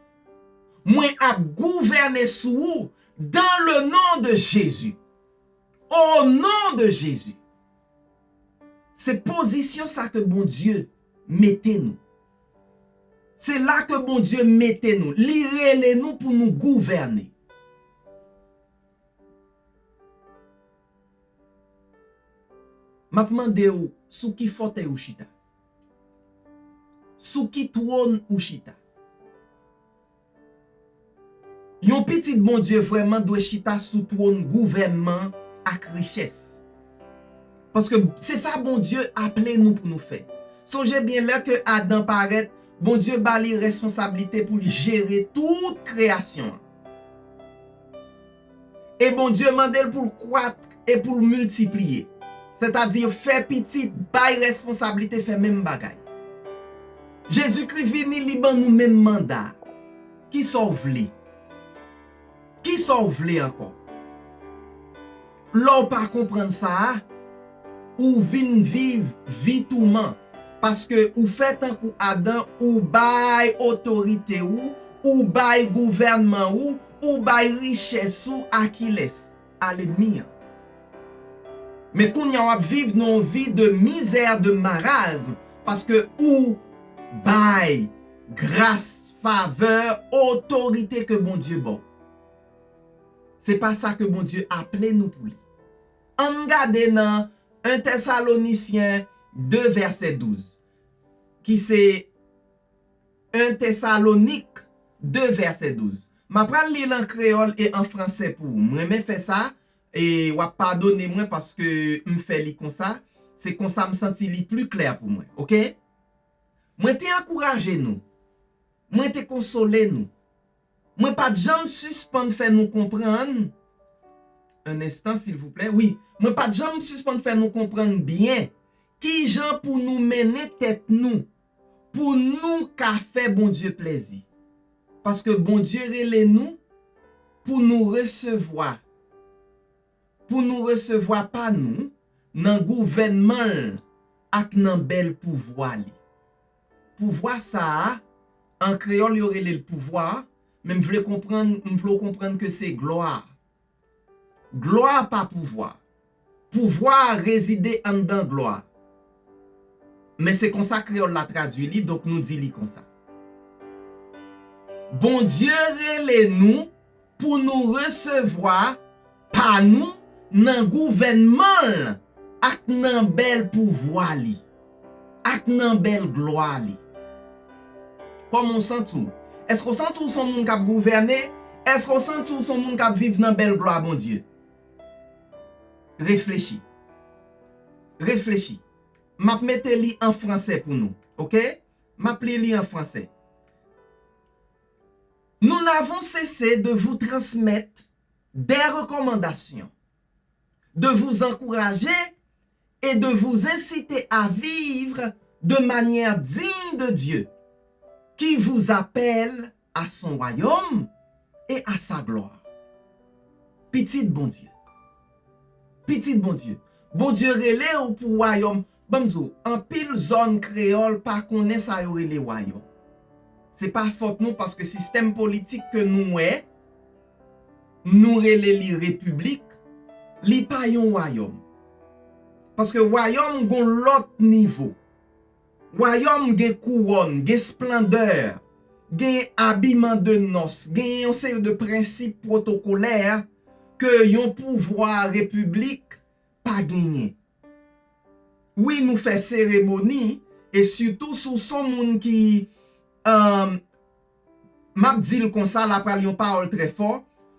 Mwen ap gouvène sou ou, dans le nom de Jésus. Au nom de Jésus. Se pozisyon sa ke Bondye mete nou. Se la ke Bondye mete nou. Li rele nou pou nou gouvène. M ap mande w, sou ki fòtèy ou chita? Sou ki twòn ou chita? Yon pitit Bondye vrèman dwe chita sou twòn gouvènman ak richès. Paske se sa Bondye aple nou pou nou fè. Sonje byen, lè ke Adan parèt, Bondye ba li responsablite pou li jere tout kreyasyon an. E Bondye mande l pou l kwat e pou l miltipliye. Sètadi fè pitit, bay responsablite, fè menm bagay. Jezikri vini, li ban nou menm manda. Kisa w vle? Kisa w vle ankò? Lè w pa konprann sa a, ou vin viv vi touman. Paske ou fè tankou Adan, ou bay otorite ou, ou bay gouvènman ou, ou bay richès ou a kilès? A lènmi an. Men kounye a w ap viv nan yon vi de mizè, de marazm, paske ou bay gras favè, otorite ke Bondye ba w. Se pa sa ke Bondye aple nou pou li. Ann gade nan en Tesalonisyen de vèsè douz, ki se en Tesalonik de vèsè douz. M ap pral li l an kreyòl e an fransè pou ou. M renmen fè sa, e w ap padone mwen paske m fè li konsa. Se konsa m santi li pli klè pou mwen, oke? Mwen te ankouraje nou. Mwen te konsole nou. Mwen pa t janm sispann fè nou konprann. Un instant, s'il vous plaît. Wi, mwen pa t janm sispann fè nou konprann byen kijan pou nou mennen tèt nou, pou nou ka fè Bondye plezi. Paske Bondye rele nou pou nou resevwa, pou nou resevwa pa nou nan gouvènman l ak nan bèl pouvwa li. Pouvwa sa a, an kreyòl yo rele l pouvwa, men m vle konprann, m vle w konprann ke se glwa. Glwa pa pouvwa. Pouvwa a rezide anndan glwa. Men se konsa kreyòl la tradui li, donk nou di li konsa. Bondye rele nou pou nou resevwa pa nou nan gouvènman l ak nan bèl pouvwa li, ak nan bèl glwa li. Kòman w santi w? Èske w santi w se yon moun k ap gouvène? Èske w santi w se yon moun k ap viv nan bèl glwa Bondye? Reflechi. Reflechi. M ap mete li an fransè pou nou, oke? M ap li li an fransè. Nous n'avons cessé de vous transmettre des recommandations, de vous encourager et de vous inciter à vivre de manière digne de Dieu, qui vous appelle à son royaume et à sa gloire. Pitit Bondye. Pitit Bondye. Bondye rele w pou wayòm. Ban m di w, anpil zòn kreyòl pa konnen sa yo rele wayòm. Se pa fòt nou, paske sistèm politik ke nou wè, nou rele li repiblik, li pa yon wayòm. Paske wayòm gon lòt nivo. Wayòm gen kouwòn, gen splandè, gen abiman de nòs, gen yon seri de prensip pwotokolè ke yon pouvwa repiblik pa genyen. Wi, nou fè seremoni, e sitou si w se yon moun ki, um, m ap di l konsa, la pral yon pawòl trè fò,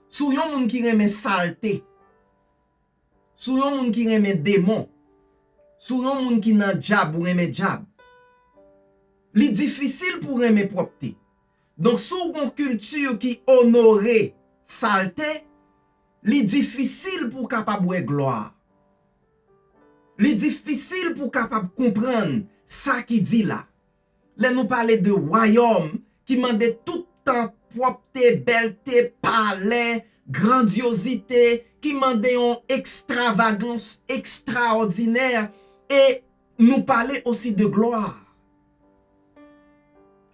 si w yon moun ki renmen salte, si w yon moun ki renmen demon, si w yon moun ki nan dyab, ou renmen dyab, li difisil pou w renmen pwòpte. Donk, si w gon kilti ki onore salte, li difisil pou w kapab wè glwa. Li difisil pou w kapab konprann sa ki di la. Lè nou pale de wayòm ki mande tout tan pwòpte, bèlte, palè, grandyozite, ki mande yon ekstravagans ekstraòdinè, e nou pale osi de glwa.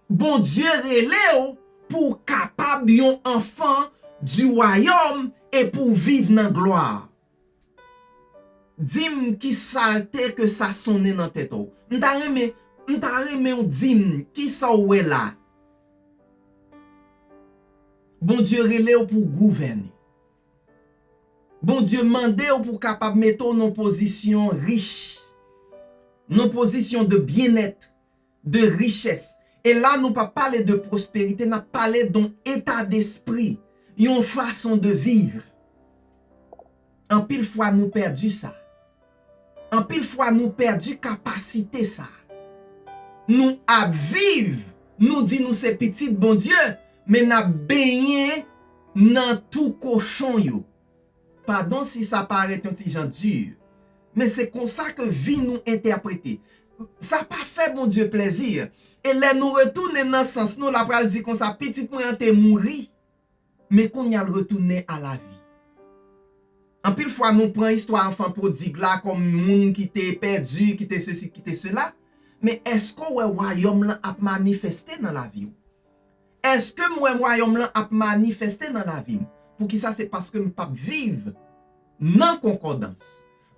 Bondye rele w pou w kapab yon anfan di wayòm e pou w viv nan glwa. Di m ki salte ke sa sonnen nan tèt ou. M ta renmen, m ta renmen w di m kisa w wè la. Bondye rele w pou w gouvène. Bondye mande w pou w kapab mete w nan pozisyon rich, nan pozisyon de byennèt, de richès. E la, nou pa pale de pwosperite, n ap pale de yon eta despri, yon fason de viv. Anpil fwa, nou pèdi sa. Anpil fwa, nou pèdi kapasite sa. Nou ap viv, nou di nou se pitit Bondye, men n ap benyen nan twou kochon yo. Padon si sa parèt yon ti jan di, men se konsa ke vi nou entèprete. Sa pa fè Bondye plèzi. E lè nou retounen nan sans nou, l ap pral di konsa, pitit mwen an te mouri, men kounye a l retounen a lavi. Anpil fwa, nou pran istwa anfan pwodig la kòm moun ki te pèdi, ki te sesi, ki te sela. Men èske w wè wayòm lan ap manifeste nan lavi w? Èske m wè wayòm lan ap manifeste nan lavi m? Poukisa? Se paske m p ap viv nan konkòdans.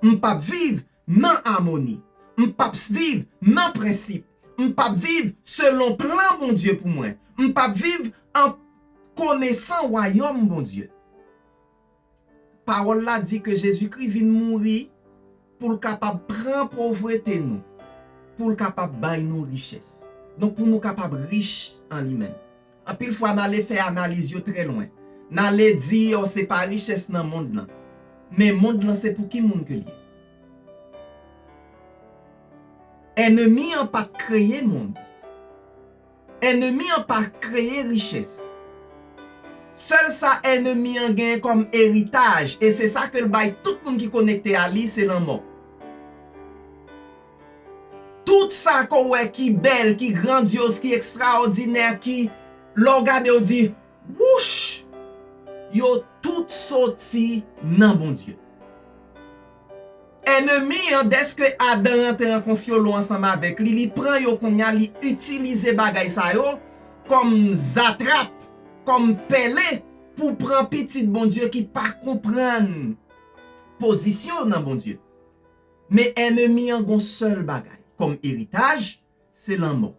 M p ap viv nan amoni. M p ap viv nan prensip. M p ap viv selon plan Bondye pou mwen. M p ap viv an konesan wayòm Bondye. Pawòl la di ke Jezikri vin mouri pou l kapab pran povrete nou, pou l kapab bay nou richès. Donk, pou nou kapab rich an li menm. Anpil fwa, n ale fè analiz yo trè lwen. N ale di, o, se pa richès nan mond lan. Men mond lan, se pou ki moun ke l ye? Ènmi an pa t kreye mond. Ènmi an pa kreye richès. Sèl sa ènmi an genyen kòm eritaj, e se sa ke l bay tout moun ki konekte a li, se lanmò. Tout sa ke w wè ki bèl, ki grandyoz, ki ekstraòdinè, ki, lè w gade, w di, wouch! Yo tout soti nan Bondye. Ènmi an, dèske Adan rantre an konfyolo ansanm avèk li, li pran yo kounye a, li itilize bagay sa yo kòm zatrap, kòm pèlen pou pran pitit Bondye ki pa konprann pozisyon nan Bondye. Men ènmi an gon sèl bagay kòm eritaj, se lanmò.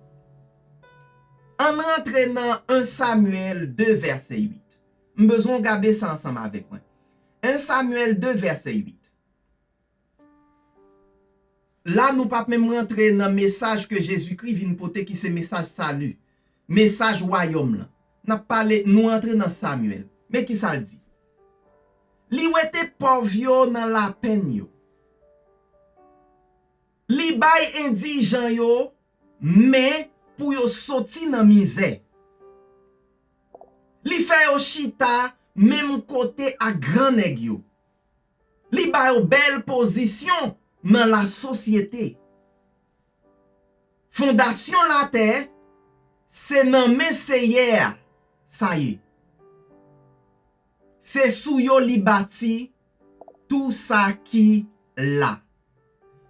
Ann rantre nan en Samyèl de vèsè uit. M bezwen w gade sa ansanm avèk mwen. En Samyèl de vèsè uit. La, nou p ap menm rantre nan mesaj ke Jezikri vin pote, ki se mesaj sali, mesaj wayòm lan. N ap pale, nou rantre nan Samyèl. Men ki sa l di. Li wete pòv yo nan lapenn yo. Li bay endijan yo men pou yo soti nan mizè. Li fè yo chita menm kote ak gran nèg yo. Li ba yo bèl pozisyon nan lasosyete. Fondasyon latè, se nan men Seyè a sa ye. Se sou yo li bati tou sa ki la.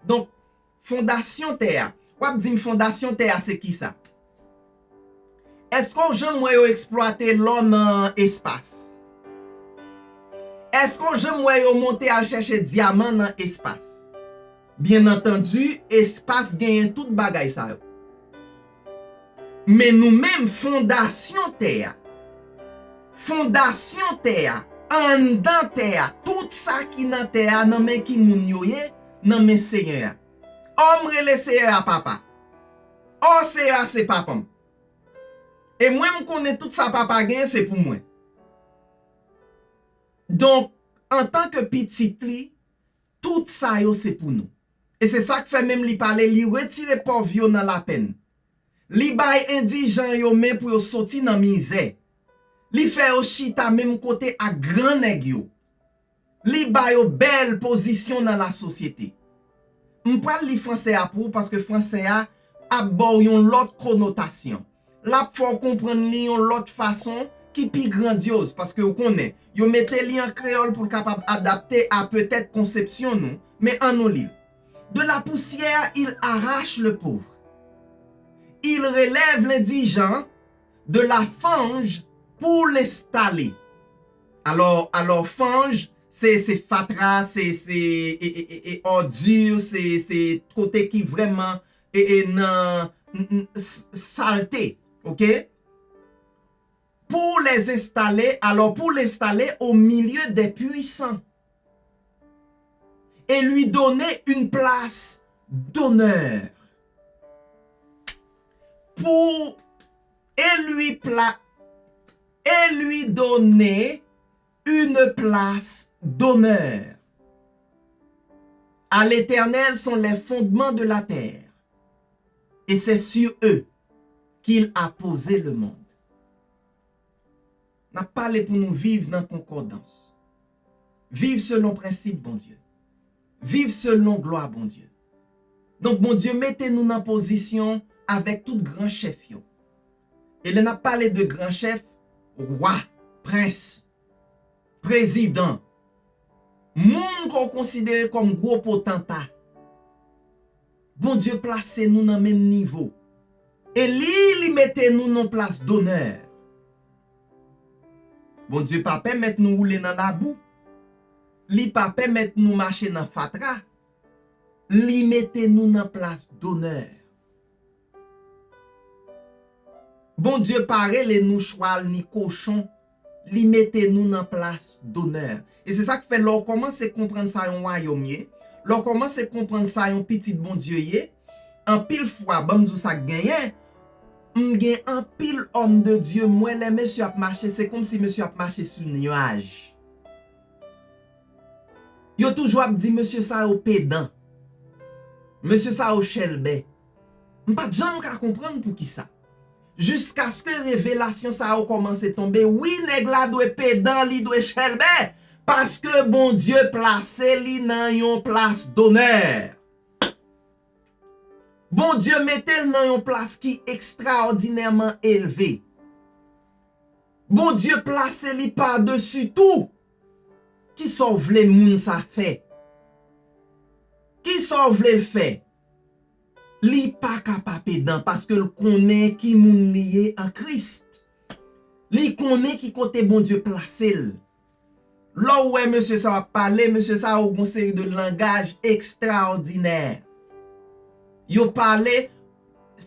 Donk, fondasyon tè a. W ap di m fondasyon tè a se ki sa? Èske w janm wè yo eksplwate lò nan espas? Èske w janm wè yo monte al chèche dyaman nan espas? Byen antandi, espas genyen tout bagay sa yo. Men nou menm, fondasyon tè a. Fondasyon tè a, anndan tè a, tout sa ki nan tè a, nan men ki moun yo ye? Nan men Seyè a. Ò, m rele Seyè a papa. Ò, Seyè a se papa m. E mwen, m konnen tout sa papa genyen, se pou mwen. Donk, antanke pitit li, tout sa yo se pou nou. E se sa k fè menm li pale, li retire pòv yo nan lapenn. Li bay endijan yo men pou yo soti nan mizè. Li fè yo chita menm kote ak gran nèg yo. Li ba yo bèl pozisyon nan lasosyete. M pral li fransè a pou ou paske fransè a ap ba w yon lòt konotasyon. L ap fè w konprann li yon lòt fason ki pi grandyoz, paske w konnen, yo mete li an kreyòl pou l kapab adapte a petèt konsepsyon nou, men ann nou li l. De la poussière, il arrache le pauvre. Il relève l'indigent de la fange pour l'installer. Alò, alò, fanj, se, se fatra, se, se, e, e, e, e, òdi, se, se kote ki vrèman, e, e, nan, n, n, s, salte, oke? Pour les installer, alors pour l'installer au milieu des puissants et lui donner une place d'honneur. Pour, et lui pla-, et lui donner une place d'honneur. À l'Éternel sont les fondements de la terre, et c'est sur eux qu'il a posé le monde. N ap pale pou nou viv nan konkòdans. Viv selon prensip Bondye. Viv selon glwa Bondye. Donk, Bondye mete nou nan pozisyon avèk tout gran chèf yo. E lè n ap pale de gran chèf, wa, prens, prezidan, moun ke w konsidere kòm gwo potanta, Bondye plase nou nan menm nivo. E li, li mete nou nan plas donè. Bondye pa pèmèt nou woule nan labou. Li pa pèmèt nou mache nan fatra. Li mete nou nan plas donè. Bondye pa rele nou chwal ni kochon, li mete nou nan plas donè. E se sa k fè lè w kòmanse konprann sa yon wayòm ye, lè w kòmanse konprann sa yon pitit Bondye ye, anpil fwa, ban m di w sa k genyen, m gen anpil òm de Dye, m wè lè mesye ap mache, se kòmsi mesye ap mache sou nyaj. Yo toujou ap di mesye sa yo pedan. Mesye sa yo chèlbè. M pa t janm ka konprann poukisa. Jiskaske revelasyon sa yo kòmanse tonbe. Wi, nèg la dwe pedan, li dwe chèlbè. Paske Bondye plase li nan yon plas donè. Bondye mete l nan yon plas ki ekstraòdinèman elve. Bondye plase li padesi tou. Kisa w vle moun sa fè? Kisa w vle l fè? Li pa ka pa pedan paske l konnen ki moun li ye an Kris. Li konnen ki kote Bondye plase l. Lè w wè mesye sa yo ap pale, mesye sa yo gen yon seri de langaj ekstraòdinè. Yo pale,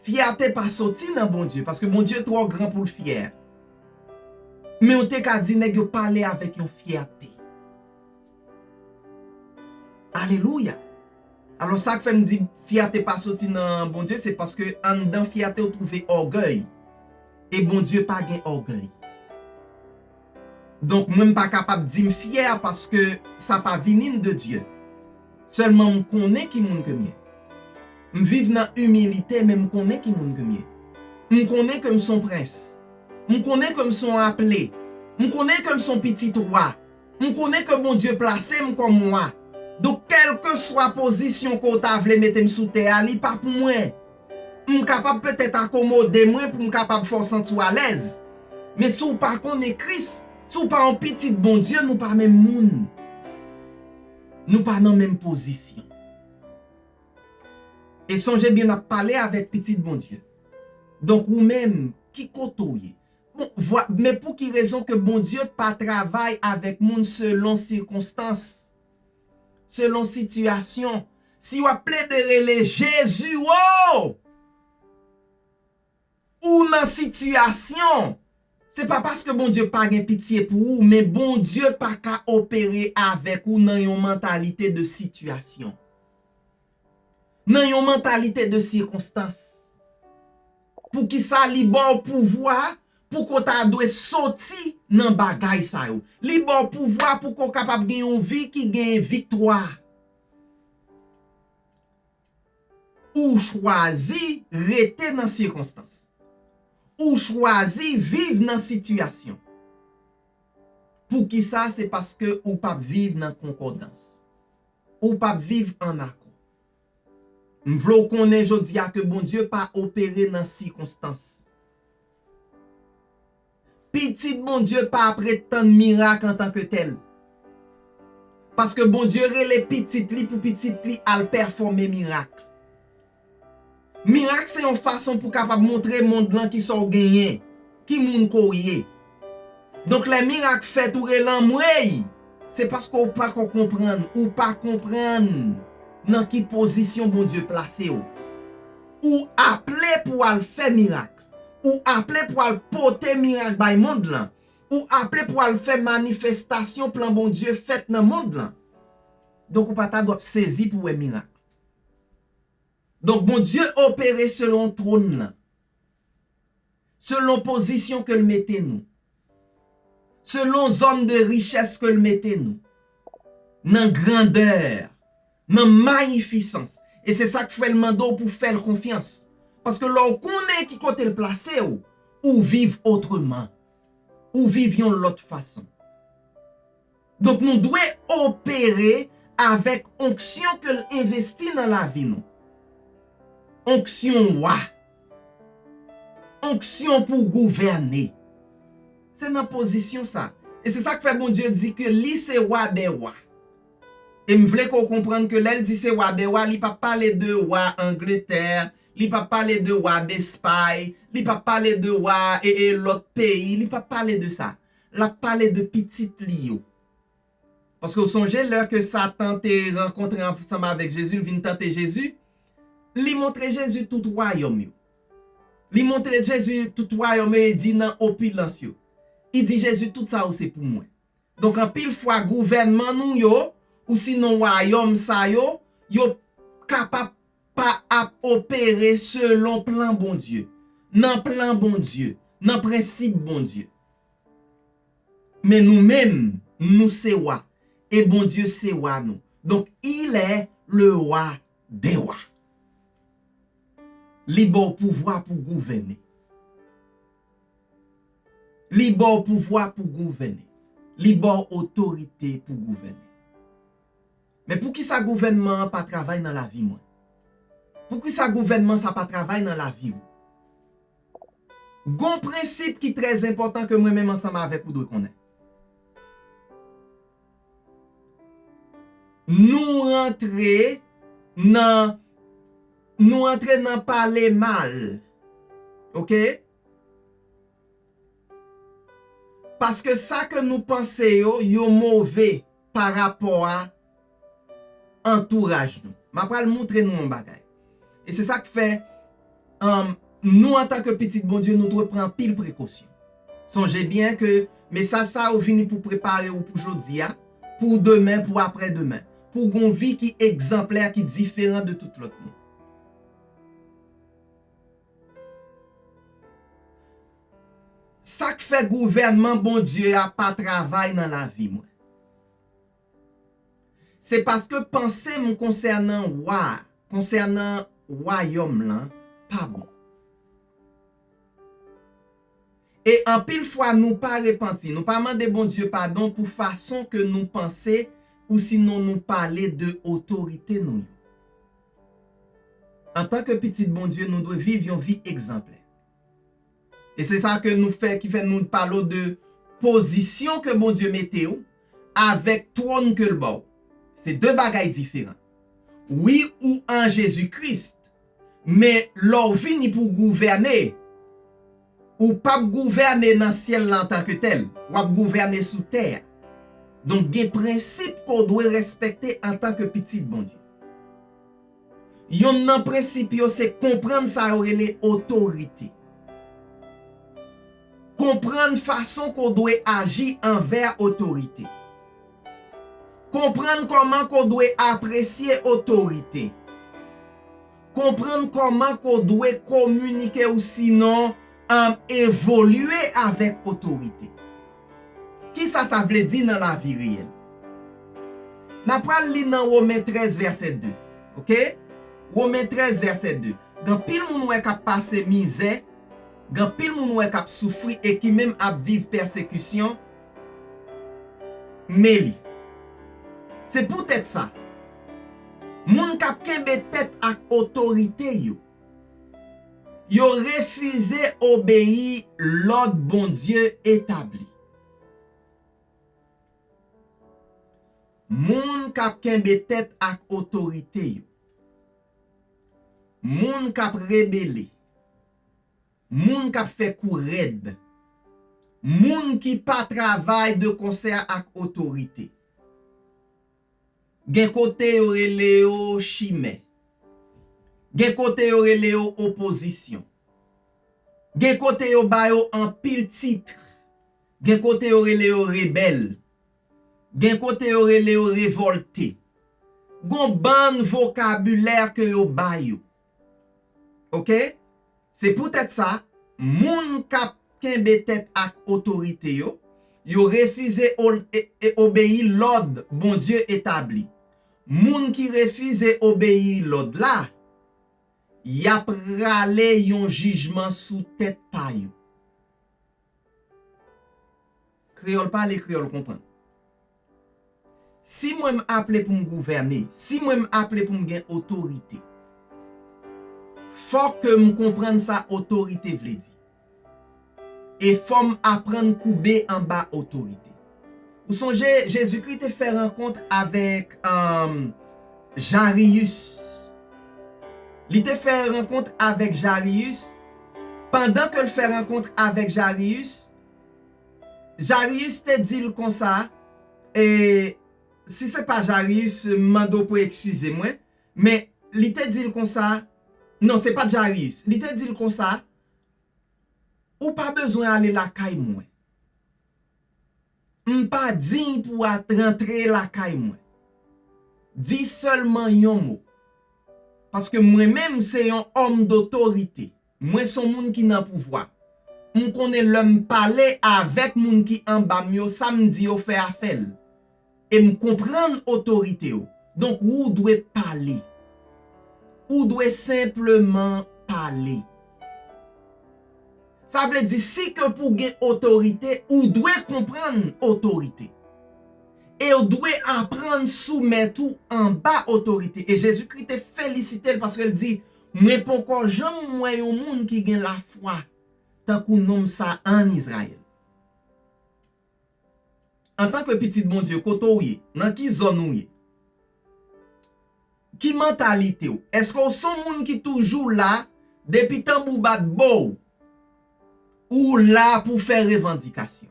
fyète pa soti nan Bondye, paske Bondye twò gran pou l fyè. Men w te ka di nèg yo pale avèk yon fyète. Alelouya! Alò, sa k fè m di fyète pa soti nan Bondye, se paske anndan fyète w twouve ògèy. E Bondye pa gen ògèy. Donk, mwen, m pa kapab di m fyè paske sa pa vini m de Dye. Sèlman, m konnen ki moun ke m ye. M viv nan imilite, men m konnen ki moun ke m ye. M konnen ke m s on prens. M konnen ke m s on aple. M konnen ke m s on pitit wa. M konnen ke Bondye plase m kòm wa. Donk, kèlkeswa pozisyon ke w ta vle mete m sou tè a, li pa pou mwen. M kapab petèt akomode mwen pou m kapab fè w santi w alèz. Men si w pa konnen Kris, si w pa yon pitit Bondye, nou pa menm moun. Nou pa nan menm pozisyon. E sonje byen, n ap pale avèk pitit Bondye. Donk, ou menm, ki kote w ye? Bon, vwa, men pou ki rezon ke Bondye pa travay avèk moun selon sikonstans, selon sitiyasyon? Si w ap plede rele Jezi, wo! Ou nan sitiyasyon. Se pa paske Bondye pa gen pitye pou ou, men Bondye pa ka opere avèk ou nan yon mantalite de sitiyasyon. Nan yon mantalite de sikonstans. Poukisa li ba w pouvwa pou ko ta dwe soti nan bagay sa yo? Li ba w pouvwa pou ko kapab gen yon vi ki gen viktwa. Ou chwazi rete nan sikonstans. Ou chwazi viv nan sitiyasyon. Poukisa? Se paske ou p ap viv nan konkòdans. Ou p ap viv an akò. M vle w konnen jodi a ke Bondye pa opere nan sikonstans. Pitit Bondye pa ap ret tann mirak antanke tèl. Paske Bondye rele pitit li pou pitit li al pèfòme mirak. Mirak se yon fason pou kapab montre mond lan kisa w genyen, ki moun ke w ye. Donk, lè mirak fèt, ou rele anmwey, se paske w pako konprann, ou pa konprann nan ki pozisyon Bondye plase w. Ou aple pou w al fè mirak. Ou aple pou w al pote mirak bay mond lan. Ou aple pou w al fè manifestasyon plan Bondye fèt nan mond lan. Donk, ou pa ta dwe ap sezi pou w wè mirak. Donk, Bondye opere selon twòn lan, selon pozisyon ke l mete nou, selon zòn de richès ke l mete nou, nan grandè, nan mayifisans. E se sa k fè l mande w pou fè l konfyans. Paske lè w konnen ki kote l plase w, ou viv otreman. Ou viv yon lòt fason. Donk, nou dwe opere avèk onksyon ke l envesti nan lavi nou. Onksyon wa. Onksyon pou gouvène. Se nan pozisyon sa. E se sa k fè Bondye di ke li se wa dè wa. E m vle ke w konprann ke lè l di se wa dè wa, li p ap pale de wa Angletè, li p ap pale de wa Despay, li p ap pale de wa e, e lòt peyi, li p ap pale de sa. L ap pale de pitit li yo. Paske w sonje lè ke Satan te rankontre ansanm avèk Jezi, l vin tante Jezi, li montre Jezi tout wayòm yo. Li montre Jezi tout wayòm yo, e di nan opilans yo. Li di Jezi, tout sa yo se pou mwen. Donk, anpil fwa, gouvènman nou yo, ou sinon wayòm sa yo, yo kapab pa ap opere selon plan Bondye, nan plan Bondye, nan prensip Bondye. Men nou menm, nou se wa, e Bondye se wa nou. Donk, il est le roi des rois. Li ba w pouvwa pou gouvène. Li ba w pouvwa pou gouvène. Li ba w otorite pou gouvène. Men poukisa gouvènman an pa travay nan lavi mwen? Poukisa gouvènman sa pa travay nan lavi w? Gon prensip ki trè enpòtan ke mwen menm ansanm avèk ou dwe konnen. Nou rantre nan, nou rantre nan pale mal. Oke? Paske sa ke nou panse yo, yo move pa rapò a antouraj nou. M ap pral montre nou yon bagay. E se sa k fè, um, nou, antanke pitit Bondye, nou dwe pran anpil prekosyon. Sonje byen ke mesaj sa yo vini pou prepare w pou jodi a, pou demen, pou aprè demen, pou w gon vi ki egzanplè, ki diferan de tout lòt moun. Sa k fè gouvènman Bondye a pa travay nan lavi mwen? Se paske panse m konsènan wa, konsènan wayòm lan, pa bon. E anpil fwa, nou pa repanti, nou pa mande Bondye padon pou fason ke nou panse ou sinon nou pale de otorite nou yo. Antanke pitit Bondye, nou dwe viv yon vi egzanplè. E se sa ke nou fè, ki fè nou pale w de pozisyon ke Bondye mete w avèk twòn ke l ba w. Se de bagay diferan. Wi, ou an Jezi Kris, men lè w vini pou w gouvène, ou p ap gouvène nan syèl la antanke tèl. W ap gouvène sou tè a. Donk, gen prensip ke w dwe respekte antanke pitit Bondye. Yonn nan prensip yo se konprann sa yo rele otorite. Konprann fason ke w dwe aji anvè otorite. Konprann kòman ke w dwe apresye otorite. Konprann kòman ke w dwe kominike ou sinon, um, evolye avèk otorite. Kisa sa vle di nan lavi reyèl? N a pral li nan Women trèz vèsè de. Oke? Women trèz vèsè de. Gen anpil moun wè k ap pase mizè, gen anpil moun wè k ap soufri e ki menm ap viv pèsekisyon. Men li. Se poutèt sa, moun k ap kenbe tèt ak otorite yo, yo refize obeyi lòd Bondye etabli. Moun k ap kenbe tèt ak otorite yo, moun k ap rebele, moun k ap fè kou rèd, moun ki pa travay de konsè ak otorite. Gen kote yo rele yo chimè. Gen kote yo rele yo opozisyon. Gen kote yo ba yo anpil tit. Gen kote yo rele yo rebèl. Gen kote yo rele yo revòlte. Gon bann vokabilè ke yo ba yo. Oke? Se poutèt sa, moun k ap kenbe tèt ak otorite yo, yo refize o-, e-, e-, obeyi lòd Bondye etabli. Moun ki refize obeyi lòd la, y ap rale yon jijman sou tèt pa yo. Kreyòl pale, kreyòl konprann. Si mwen m aple pou m gouvène, si mwen m aple pou m gen otorite, fò ke m konprann sa otorite vle di. E fò m aprann koube anba otorite. Ou sonje, Jezikri te fè rankont avèk, um, Jariyis. Li te fè rankont avèk Jariyis. Pandan ke l fè rankont avèk Jariyis, Jariyis te di l konsa, e, si se pa Jariyis, m mande w pou eskize mwen, men li te di l konsa, non, se pa t Jariyis. Li te di l konsa, Ou pa bezwen ale lakay mwen. M pa diy pou w rantre lakay mwen. Di sèlman yon mo. Paske mwen menm se yon òm dotorite. Mwen se yon moun ki nan pouvwa. M konnen lè m pale avèk moun ki anba m yo, sa m di yo fè afè l. E m konprann otorite yo. Donk, ou dwe pale. Ou dwe senpleman pale. Sa vle di, si ke pou gen otorite, ou dwe konprann otorite. E ou dwe aprann soumèt ou anba otorite. E Jezikri te felisite l paske l di, mwen poko janm wè yon moun ki gen lafwa tankou nonm sa ann Izrayèl. Antanke pitit Bondye, kote w ye? Nan ki zòn ou ye? Ki mantalite w? Èske w se yon moun ki toujou la, depi tanbou bat bo w, ou la pou fè revandikasyon?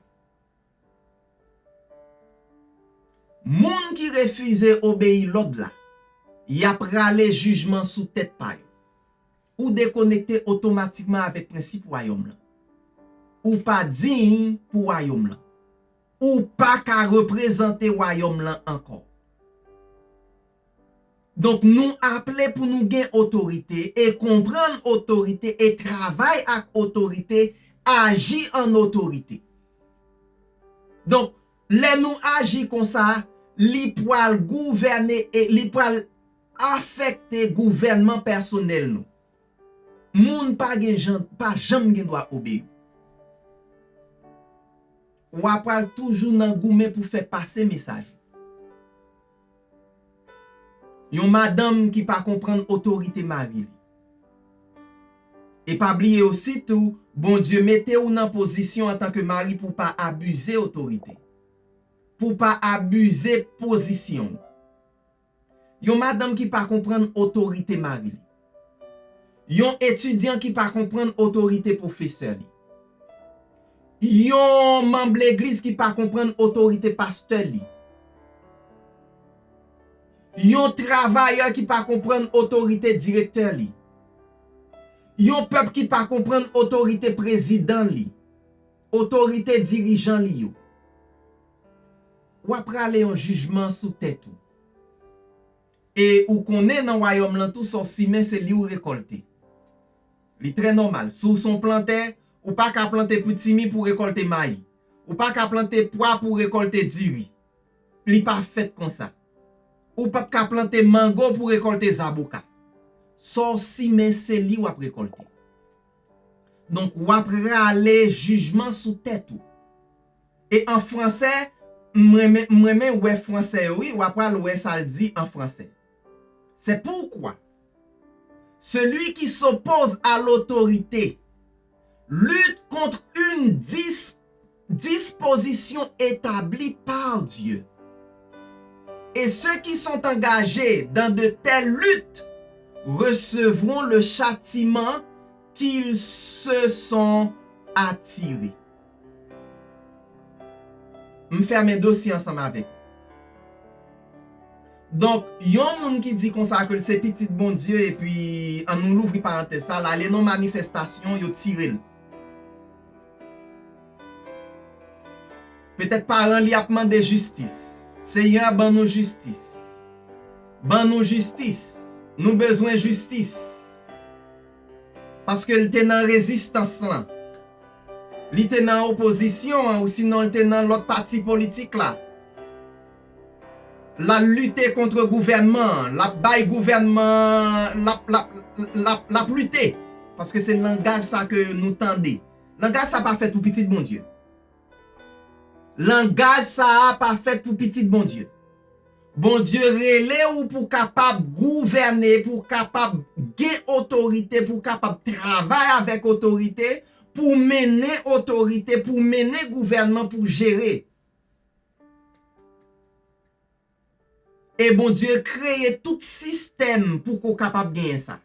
Moun ki refize obeyi lòd la, y ap rale jijman sou tèt pa yo. Ou dekonekte otomatikman avèk prensip wayòm lan. Ou pa diy pou wayòm lan. Ou pa ka reprezante wayòm lan ankò. Donk, nou aple pou nou gen otorite e konprann otorite e travay ak otorite, aji an otorite. Donk, lè nou aji konsa, li pral gouvène e li pral afekte gouvènman pèsonèl nou. Moun pa gen jan, pa janm gen dwa obeyi. W a pral toujou nan goumen pou fè pase mesaj ou. Yon madanm ki pa konprann otorite mari li. E pa bliye osi tou, Bondye mete w nan pozisyon antanke mari pou w pa abize otorite. Pou w pa abize pozisyon w. Yon madanm ki pa konprann otorite mari li. Yon etidyan ki pa konprann otorite pwofesè li. Yon manm legliz ki pa konprann otorite pastè li. Yon travayè ki pa konprann otorite direktè li. Yon pèp ki pa konprann otorite prezidan li. Otorite dirijan li yo. W ap rale yon jijman sou tèt ou. E ou konnen nan wayòm lan tou, sa w simen, se li w rekòlte. Li trè nòmal. Si w se yon plantè, ou pa ka plante pitimi pou w rekòlte mayi. Ou pa ka plante pwa pou w rekòlte diri. Li pa fèt konsa. Ou p ap ka plante mango pou w rekòlte zaboka. Sa w simen, se li w ap rekòlte. Donk, w ap rale jijman sou tèt ou. E an fransè, m renmen, m renmen wè fransè yo, wi, w ap pral wè sa l di an fransè. C'est pourquoi celui qui s'oppose à l'autorité lutte contre une dis-, disposition établie par Dieu. Et ceux qui sont engagés dans de telles luttes recevront le châtiment qu'ils se sont attirés. M fèmen dosye ansanm avèk ou. Donk, yon moun ki di konsa ke l se pitit Bondye, epi ann nou louvri parantèz sa, l ale nan manifestasyon, yo tire l. Petèt paran li ap mande jistis. Seyè, ban nou jistis. Ban nou jistis. Nou bezwen jistis. Paske l te nan rezistans lan. Li te nan opozisyon an, ou sinon l te nan lòt pati politik la. L al lite kont gouvènman an, l ap bay gouvènman, l ap, l ap, l ap, l ap lite. Paske se langaj sa ke nou tande. Langaj sa pa fèt pou pitit Bondye. Langaj sa a pa fèt pou pitit Bondye. Bondye rele w pou w kapab gouvène, pou w kapab gen otorite, pou w kapab travay avèk otorite, pou w mennen otorite, pou w mennen gouvènman, pou w jere. E Bondye kreye tout sistèm pou ke w kapab genyen sa.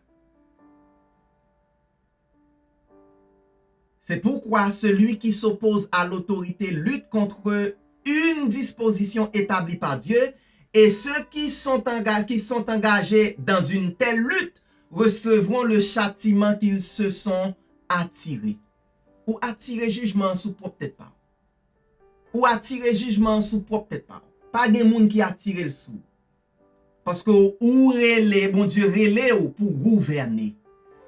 C'est pourquoi celui qui s'oppose à l'autorité lutte contre une disposition établie par Dieu, et ceux qui sont enga-, qui sont engagés dans une telle lutte recevront le châtiment qu'ils se sont attirés. Ou atire jijman an sou pwòp tèt pa w. Ou atire jijman an sou pwòp tèt pa w. Pa gen moun ki atire l sou ou. Paske ou rele, Bondye rele w pou gouvène.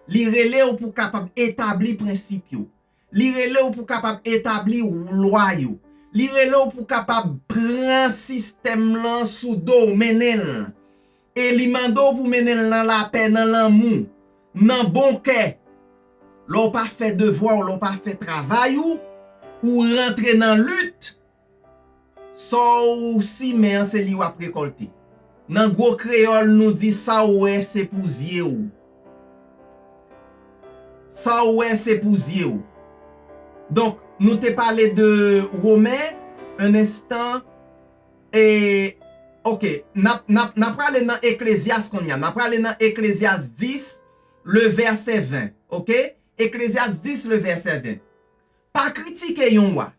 Li rele w pou kapab etabli prensip yo. Li rele w pou kapab etabli lwa yo. Li rele w pou kapab pran sistèm lan sou do w, mennen l. E li mande w pou mennen l nan lapè, nan lanmou, nan bon kè. Lè w pa fè devwa w, lè w pa fè travay ou, ou rantre nan lit, sa w simen an, se li w ap rekòlte. Nan gwo kreyòl, nou di sa w wè se pou zye w. Sa w wè se pou zye w. Donk, nou te pale de Women, un instant, e, oke, n ap, n ap, n ap prale nan Eklezyas kounye a. N ap prale nan Eklezyas dis, le vèsè ven, oke? Eklezyas dis, le vèsè ven. Pa kritike yon wa.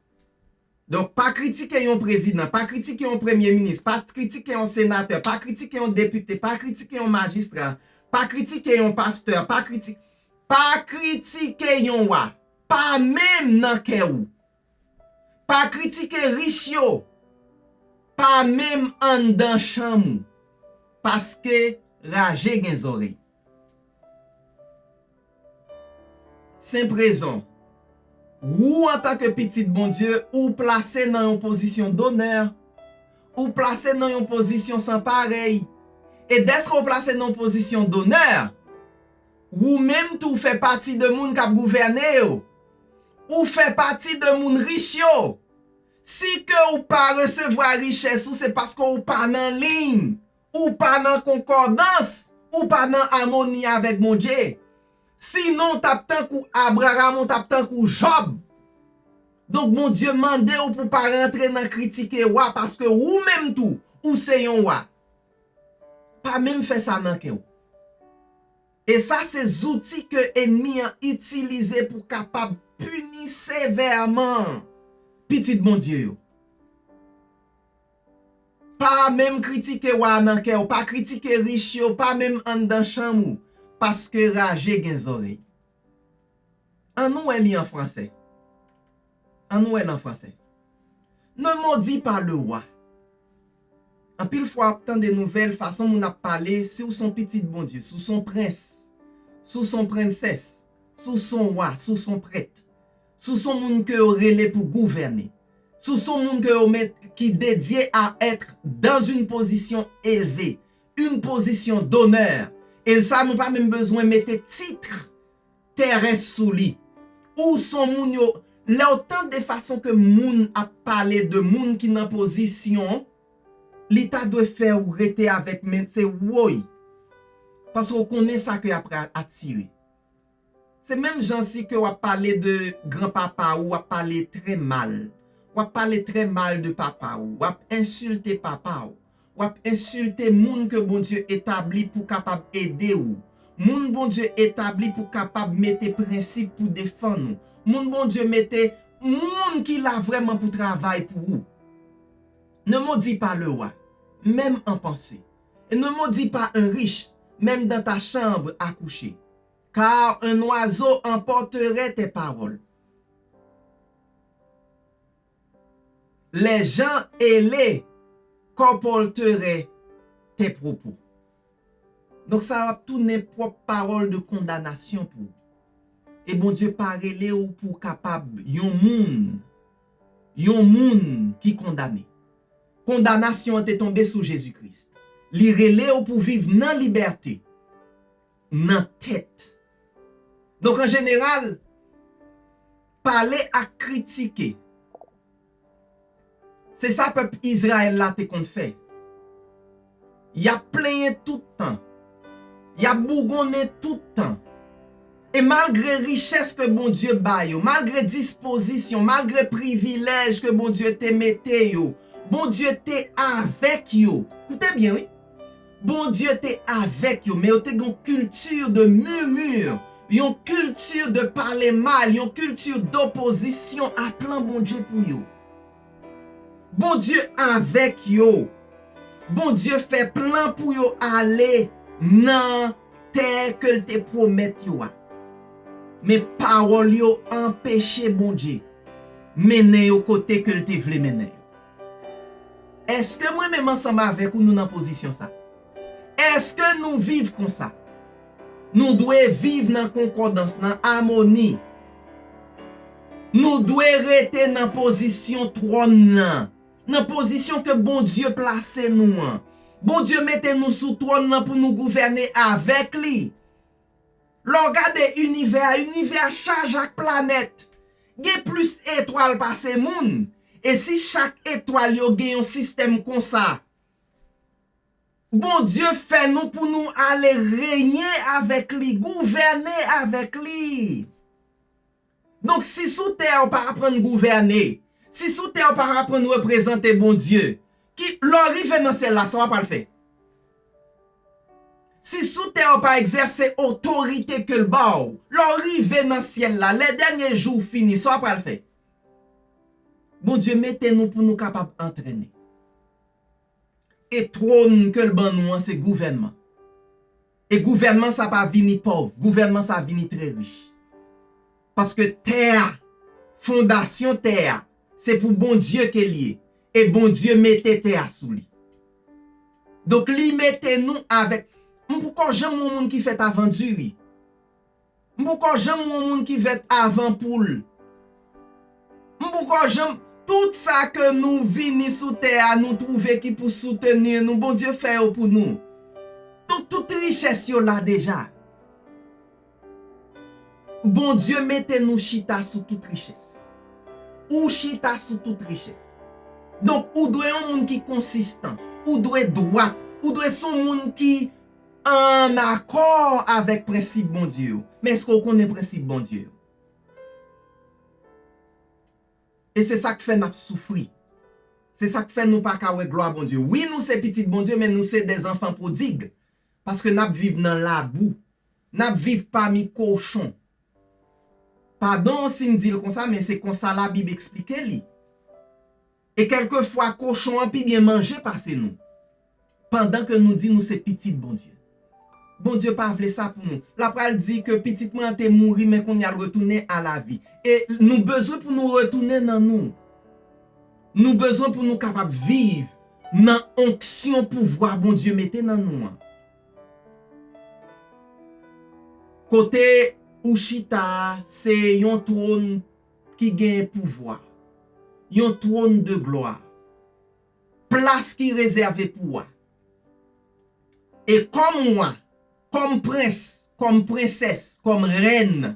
Donk, pa kritike yon prezidan, pa kritike yon premye minis, pa kritike yon senatè, pa kritike yon depite, pa kritike yon majistra, pa kritike yon pastè, pa kriti-, pa kritike yon wa, pa menm nan kè w. Pa kritike rich yo, pa menm anndan chanm ou, paske raje gen zòrèy. Senp rezon, ou antanke pitit Bondye, ou plase nan yon pozisyon donè, ou plase nan yon pozisyon san parèy. E dèske ou plase nan yon pozisyon donè, ou menm tou fè pati de moun k ap gouvène yo. Ou fè pati de moun rich yo. Si ke ou pa resevwa richès ou, se paske ou pa nan liy, ou pa nan konkòdans, ou pa nan amoni avèk Bondye. Sinon, w t ap tankou Abraram, ou t ap tankou Jòb. Donk, Bondye mande w pou w pa rantre nan kritike wa, paske ou menm tou, ou se yon wa. Pa menm fè sa nan kè w. E sa se zouti ke ènmi an itilize pou kapab pini sevèman pitit Bondye yo. Pa menm kritike wa nan kè w, pa kritike rich yo, pa menm anndan chanm ou, paske raje gen zòrèy. Ann nou wè li an fransè. Ann nou wè l an fransè. Ne maudis pas le roi. Anpil fwa w ap tande nouvèl, fason moun ap pale, si w se yon pitit Bondye, si w se yon prens, si w se yon prensès, si w se yon wa, si w se yon prèt, si w se yon moun ke yo rele pou gouvène, si w se yon moun ke yo met, ki dedye a être dans une position élevée, une position d'honneur. E sa, nou pa menm bezwen mete tit terès sou li. Ou se yon moun yo, lè w tande fason ke moun ap pale de moun ki nan pozisyon, li ta dwe fè w rete avèk men se woy. Paske w konnen sa ke y ap ra-, atire. Se menm jan si ke w ap pale de granpapa ou, w ap pale trè mal. W ap pale trè mal de papa ou, w ap ensilte papa ou, w ap ensilte moun ke Bondye etabli pou kapab ede ou, moun Bondye etabli pou kapab mete prensip pou defann ou, moun Bondye mete, moun ki la vrèman pou travay pou ou. Ne maudis pas le roi, même en pensée, et ne maudis pas un riche, même dans ta chambre à coucher, car un oiseau emporterait tes paroles. Les gens ailés colporteraient tes propos. Donk, sa ap tounen pwòp pawòl de kondanasyon pou ou. E Bondye pa rele w pou w kapab yon moun, yon moun ki kondane. Kondanasyon an te tonbe sou Jezi Kris. Li rele w pou viv nan libète, nan tèt. Donk, an jeneral, pale ak kritike, se sa pèp Izrayèl la te konn fè. Y ap plenyen tout tan. Y ap bougonnen tout tan. E malgre richès ke Bondye ba yo, malgre dispozisyon, malgre privilèj ke Bondye te mete yo, Bondye te avèk yo. Koute byen, wi. Bondye te avèk yo, men yo te gen yon kilti de murmure, yon kilti de pale mal, yon kilti dopozisyon a plan Bondye pou yo. Bondye avèk yo. Bondye fè plan pou yo ale nan tè ke l te pwomèt yo a. Men pawòl yo anpeche Bondye mennen yo kote ke l te vle mennen yo. Èske mwen menm ansanm avèk ou nou nan pozisyon sa? Èske nou viv konsa? Nou dwe viv nan konkòdans, nan amoni. Nou dwe rete nan pozisyon twòn nan, nan pozisyon ke Bondye plase nou an. Bondye mete nou sou twòn nan pou nou gouvène avèk li. Lè w gade inivè a, inivè a chaje ak planèt. Gen plis etwal pase moun. E si chak etwal yo gen yon sistèm konsa, Bondye fè nou pou nou ale renye avèk li, gouvène avèk li. Donk, si sou tè a w pa aprann gouvène, si sou tè a w pa aprann reprezante Bondye, ki, lè w rive nan syèl la, sa w ap al fè? Si sou tè a w pa egzèse otorite ke l ba w, lè w rive nan syèl la, lè dènye jou w fini, sa w ap al fè? Bondye mete nou pou nou kapab antrene. E twòn ke l ban nou an, se gouvènman. E gouvènman sa pa vini pòv, gouvènman sa vini trè rich. Paske tè a, fondasyon tè a, se pou Bondye ke l ye. E Bondye mete tè a sou li. Donk, li mete nou avèk, m poko janm wè yon moun ki fèt avan diri. M poko janm wè yon moun ki fèt avan poul. M poko janm, tout sa ke nou vini sou tè a, nou twouve ki pou soutenir nou, Bondye fè yo pou nou. Tout, tout richès yo la deja. Bondye mete nou chita sou tout richès. Ou chita sou tout richès. Donk, ou dwe yon moun ki konsistan. Ou dwe dwat. Ou dwe son moun ki an akò avèk prensip Bondye yo. Men èske w konnen prensip Bondye yo? E se sa k fè n ap soufri. Se sa k fè nou pa ka wè glwa Bondye. Wi, nou se pitit Bondye, men nou se des enfants prodigue. Paske n ap viv nan labou. N ap viv pami kochon. Padon si m di l konsa, men se konsa Labib eksplike li. E kèlkefwa, kochon an pi byen manje pase nou. Pandan ke nou di nou se pitit Bondye. Bondye pa vle sa pou nou. L ap pral di ke pitit mwen an te mouri, men kounye a l retounen a lavi. E nou bezwen pou nou retounen nan nou. Nou bezwen pou nou kapab viv nan onksyon pouvwa Bondye mete nan nou an. Kote ou chita a, se yon twòn ki gen pouvwa, yon twòn de glwa, plas ki rezève pou w a. E kòm wa, kòm prens, kòm prensès, kòm rèn,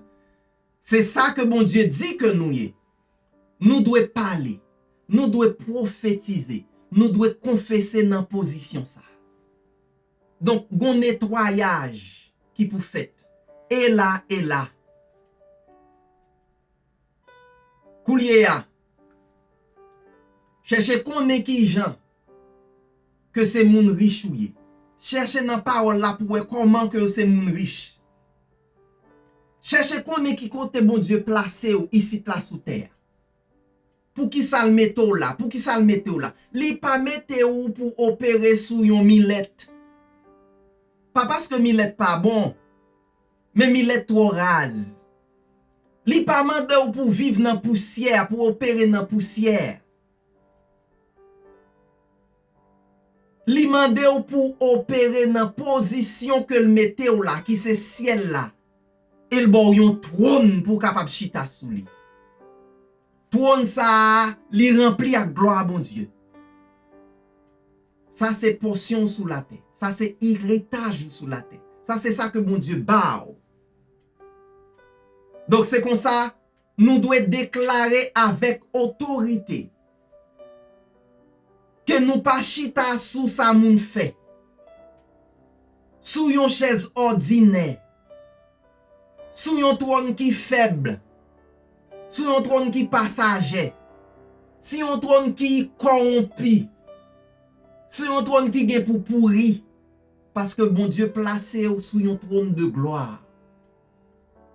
se sa ke Bondye di ke nou ye. Nou dwe pale, nou dwe pwofetize, nou dwe konfese nan pozisyon sa. Donk, gon netwayaj ki pou fèt. E la, e la. Koulye a, chèche konnen ki jan ke se moun rich ou ye. Chèche nan pawòl la pou wè kòman ke se moun rich. Chèche konnen ki kote Bondye plase w isit la sou tè a. Poukisa l mete w la? Poukisa l mete w la? Li pa mete w pou opere sou yon milèt. Pa paske milèt pa bon, men milèt twò raz. Li pa mande w pou viv nan pousyè, pou opere nan pousyè. Li mande w pou opere nan pozisyon ke l mete w la, ki se syèl la. E l ba w yon twòn pou w kapab chita sou li. Twòn sa a, li ranpli ak glwa Bondye. Sa se pòsyon w sou latè. Sa se eritaj ou sou latè. Sa se sa ke Bondye ba w. Donk, se konsa, nou dwe deklare avèk otorite ke nou pa chita sou sa moun fè, sou yon chèz òdinè, sou yon twòn ki fèb, sou yon twòn ki pasaje, sou yon twòn ki kòwonpi, sou yon twòn ki gen pou pouri, paske Bondye plase w sou yon twòn de glwa.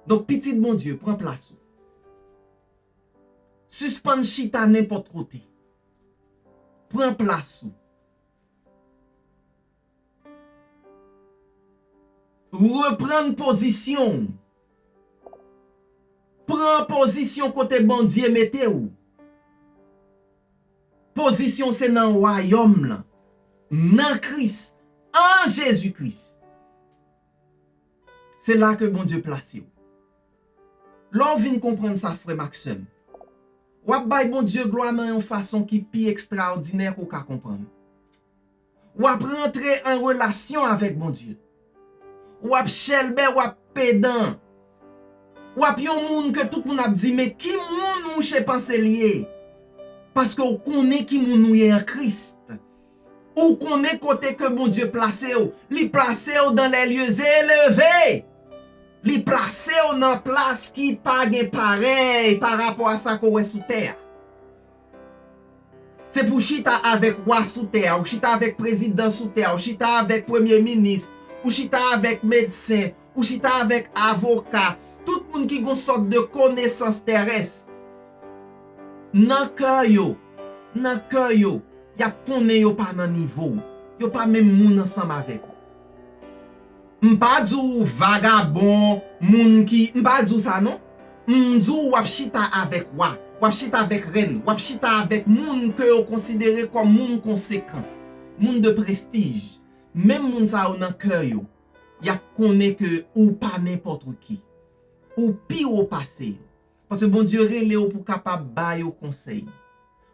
Donk, pitit Bondye, pran plas ou. Sispann chita nenpòt kote. Pran plas ou. Reprann pozisyon w. Pran pozisyon kote Bondye mete w. Pozisyon w se nan wayòm lan, nan Kris, an Jezi Kris. Se la ke Bondye plase w. Lè w vin konprann sa, frè m ak sè m, w ap bay Bondye glwa nan yon fason ki pi ekstraòdinè ke w ka konprann. W ap rantre an relasyon avèk Bondye. W ap chèlbè, w ap pedan. W ap yon moun ke tout moun ap di, "Men ki moun mouche panse l ye?" Paske w konnen ki moun ou ye an Kris. Ou konnen kote ke Bondye plase w. Li plase w dans les lieux élevés. Li plase w nan plas ki pa gen parèy pa rapò a sa ke w wè sou tè a. Se pou w chita avèk wa sou tè a, ou chita avèk prezidan sou tè a, ou chita avèk premye minis, ou chita avèk medsen, ou chita avèk avoka, tout moun ki gon sòt de konesans terès. Nan kè yo, nan kè yo, y ap konnen yo pa nan nivo w. Yo pa menm moun ansanm avèk ou. M pa di w vagabon, moun ki, m pa di w sa non. M di w w ap chita avèk wa, w ap chita avèk rèn, w ap chita avèk moun ke yo konsidere kòm moun konsekan, moun de prestij. Menm moun sa yo nan kè yo, y ap konnen ke ou pa nenpòt ki. Ou pi wo pase yo. Paske Bondye rele w pou w kapab ba yo konsèy,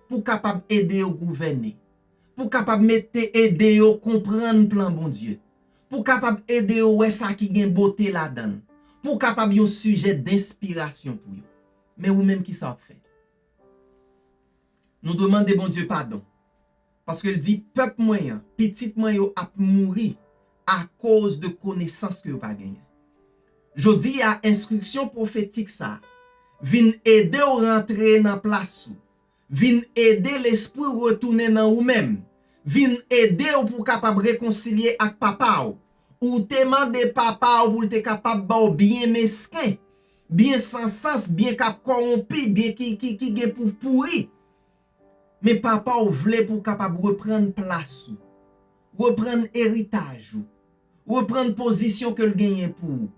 pou w kapab ede yo gouvène, pou w kapab mete, ede yo konprann plan Bondye, pou w kapab ede yo wè sa ki gen bote ladan l, pou w kapab yon sijè denspirasyon pou yo. Men ou menm, kisa w ap fè? Nou dwe mande Bondye padon. Paske l di, "Pèp mwen an, pitit mwen yo ap mouri akoz de konesans ke yo pa genyen." Jodi a, enstriksyon pwofetik sa a vin ede w rantre nan plas ou, vin ede lespri w retounen nan ou menm, vin ede w pou w kapab rekonsilye ak papa w. Ou te mande papa w pou l te kapab ba w byen mesken, byen san sans, byen k ap kòwonpi, byen ki, ki, ki gen pou pouri. Men papa w vle pou w kapab reprann plas ou, reprann eritaj ou, reprann pozisyon ke l genyen pou ou.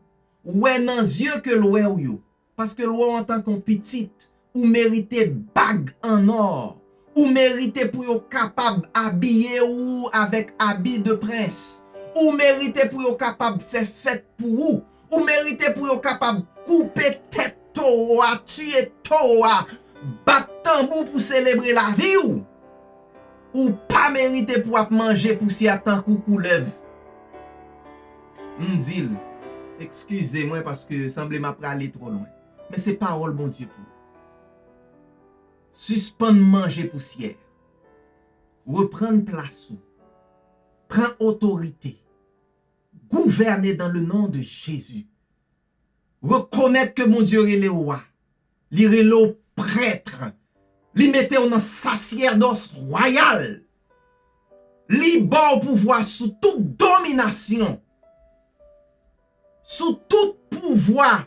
Wè nan zye ke l wè w yo, paske l wè w antanke yon pitit, ou merite bag an nò. Ou merite pou yo kapab abiye ou avèk abi de prens. Ou merite pou yo kapab fè fèt pou ou. Ou merite pou yo kapab koupe tèt towo a, tiye towo a, bat tanbou pou selebre lavi w. Ou pa merite pou w ap manje pousyè tankou koulèv. M di l, eskize mwen paske sanble m ap prale twò lwen. Men se pawòl Bondye pou ou. Sispann manje pousyè. Reprann plas ou. Pran otorite. Gouvène dans le nom de Jésus. Rekonèt ke Bondye rele w wa. Li rele w prèt. Li mete w nan sasyèdòs wayal. Li ba w pouvwa sou tout dominasyon, sou tout pouvwa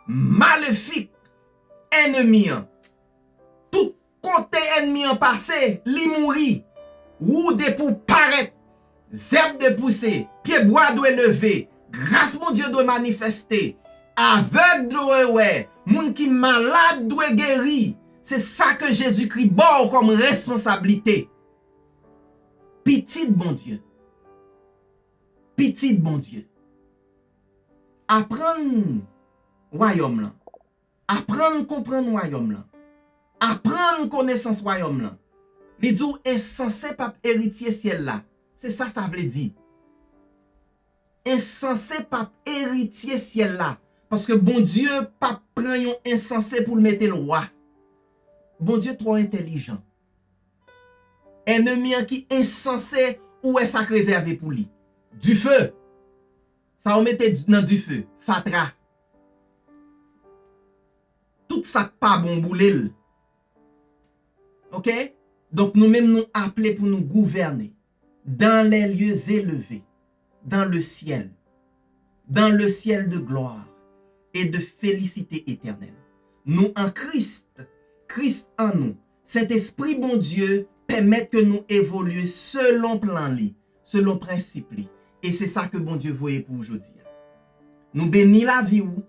malefik ènmi an. Tout kote ènmi an pase, li mouri. Woude pou parèt, zèb dwe pouse, pyebwa dwe leve, gras Bondye dwe manifeste, avèg dwe wè, moun ki malad dwe geri. Se sa ke Jezikri ba w kòm responsablite. Pitit Bondye. Pitit Bondye. Aprann wayòm lan. Aprann konprann wayòm lan. Aprann konesans wayòm lan. Li di w ensanse p ap eritye syèl la. Se sa sa vle di. Ensanse p ap eritye syèl la. Paske Bondye p ap pran yon ensanse pou l mete l wa. Bondye twò entèlijan. Ènmi an ki ensanse, ou wè sa k rezève pou li. Dife. Sa yo mete di-, nan dife. Fatra. Tout sa k pa bon, boule l. Oke? Donk, nou menm, nou aple pou nou gouvène dans les lieux élevés, dans le ciel, dans le ciel de gloire et de félicité éternelle. Nou an Kris, Kris an nou. Sentespri Bondye pèmèt ke nou evolye selon plan li, selon prensip li. E se sa ke Bondye voye pou ou jodi a. Nou beni lavi w,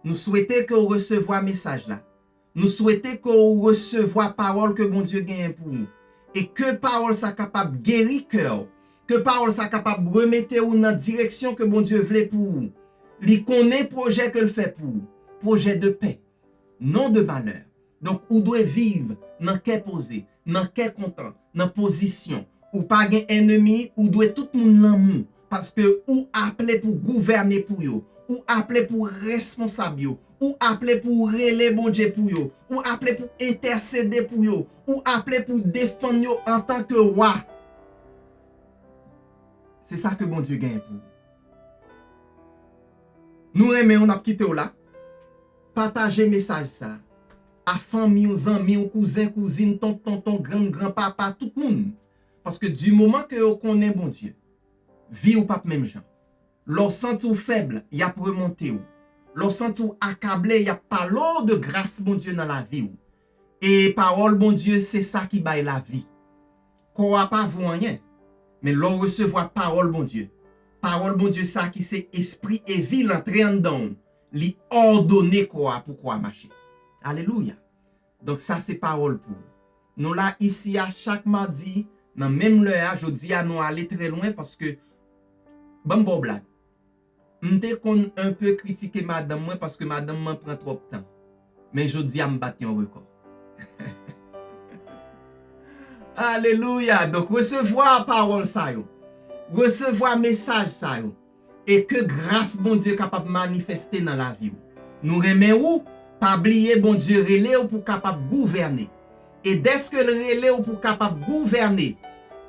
Nou swete ke w resevwa mesaj la. Nou swete ke w resevwa pawòl ke Bondye genyen pou ou. E ke pawòl sa kapab geri kè w. Ke pawòl sa kapab remete w nan direksyon ke Bondye vle pou ou. Li konnen pwojè ke l fè pou ou. Pwojè de pè, non de malè. Donk, ou dwe viv nan kè poze, nan kè kontan, nan pozisyon. Ou pa gen ènmi, ou dwe tout moun lanmou. Paske ou aple pou gouvène pou yo. Ou aple pou responsab yo. Ou aple pou rele Bondye pou yo. Ou aple pou entèsede pou yo. Ou aple pou defann yo antanke wa. Se sa ke Bondye genyen pou ou. Nou renmen w, n ap kite w la. Pataje mesaj sa a fanmi w, zanmi w, kouzen, kouzin, tonton, tonton, grann, granpapa, tout moun. Paske di moman ke yo konnen Bondye, vi w p ap menm jan. Lè w santi w fèb, y ap remonte w. Lè w santi w akable, y ap pale w de gras Bondye nan lavi w. E pawòl Bondye se sa ki bay lavi. Kò a pa vo anyen. Men lè w resevwa pawòl Bondye, pawòl Bondye sa ki se espri e vi l antre anndan w, li òdone kò a pou kò a mache. Alelouya. Donk sa se pawòl pou ou. Nou la isi a chak madi nan menm lè a. Jodi a nou ale trè lwen paske, ban m ba w blag. M te konn enpe kritike madanm mwen paske madanm mwen pran twòp tan. Men jodi a m bat yon rekò. Alelouya! Donk resevwa pawòl sa yo. Resevwa mesaj sa yo. E ke gras Bondye kapab manifeste nan lavi w. Nou renmen ou, pa bliye Bondye rele w pou kapab gouvène. E dèske l rele w pou kapab gouvène,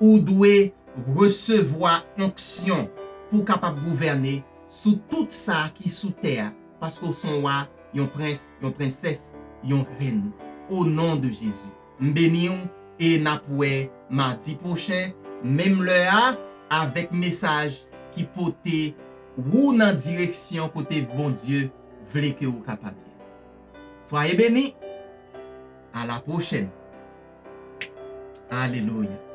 ou dwe resevwa onksyon pou w kapab gouvène sou tout sa ki sou tè a, paske w se yon wa, yon prens, yon prensès, yon rèn. O non de Jezi, m beni w e n ap wè madi pwochen, menm lè a, avèk mesaj ki pote ou nan direksyon kote Bondye vle ke ou kapab ye. Soyez bénis. À la prochaine. Alelouya.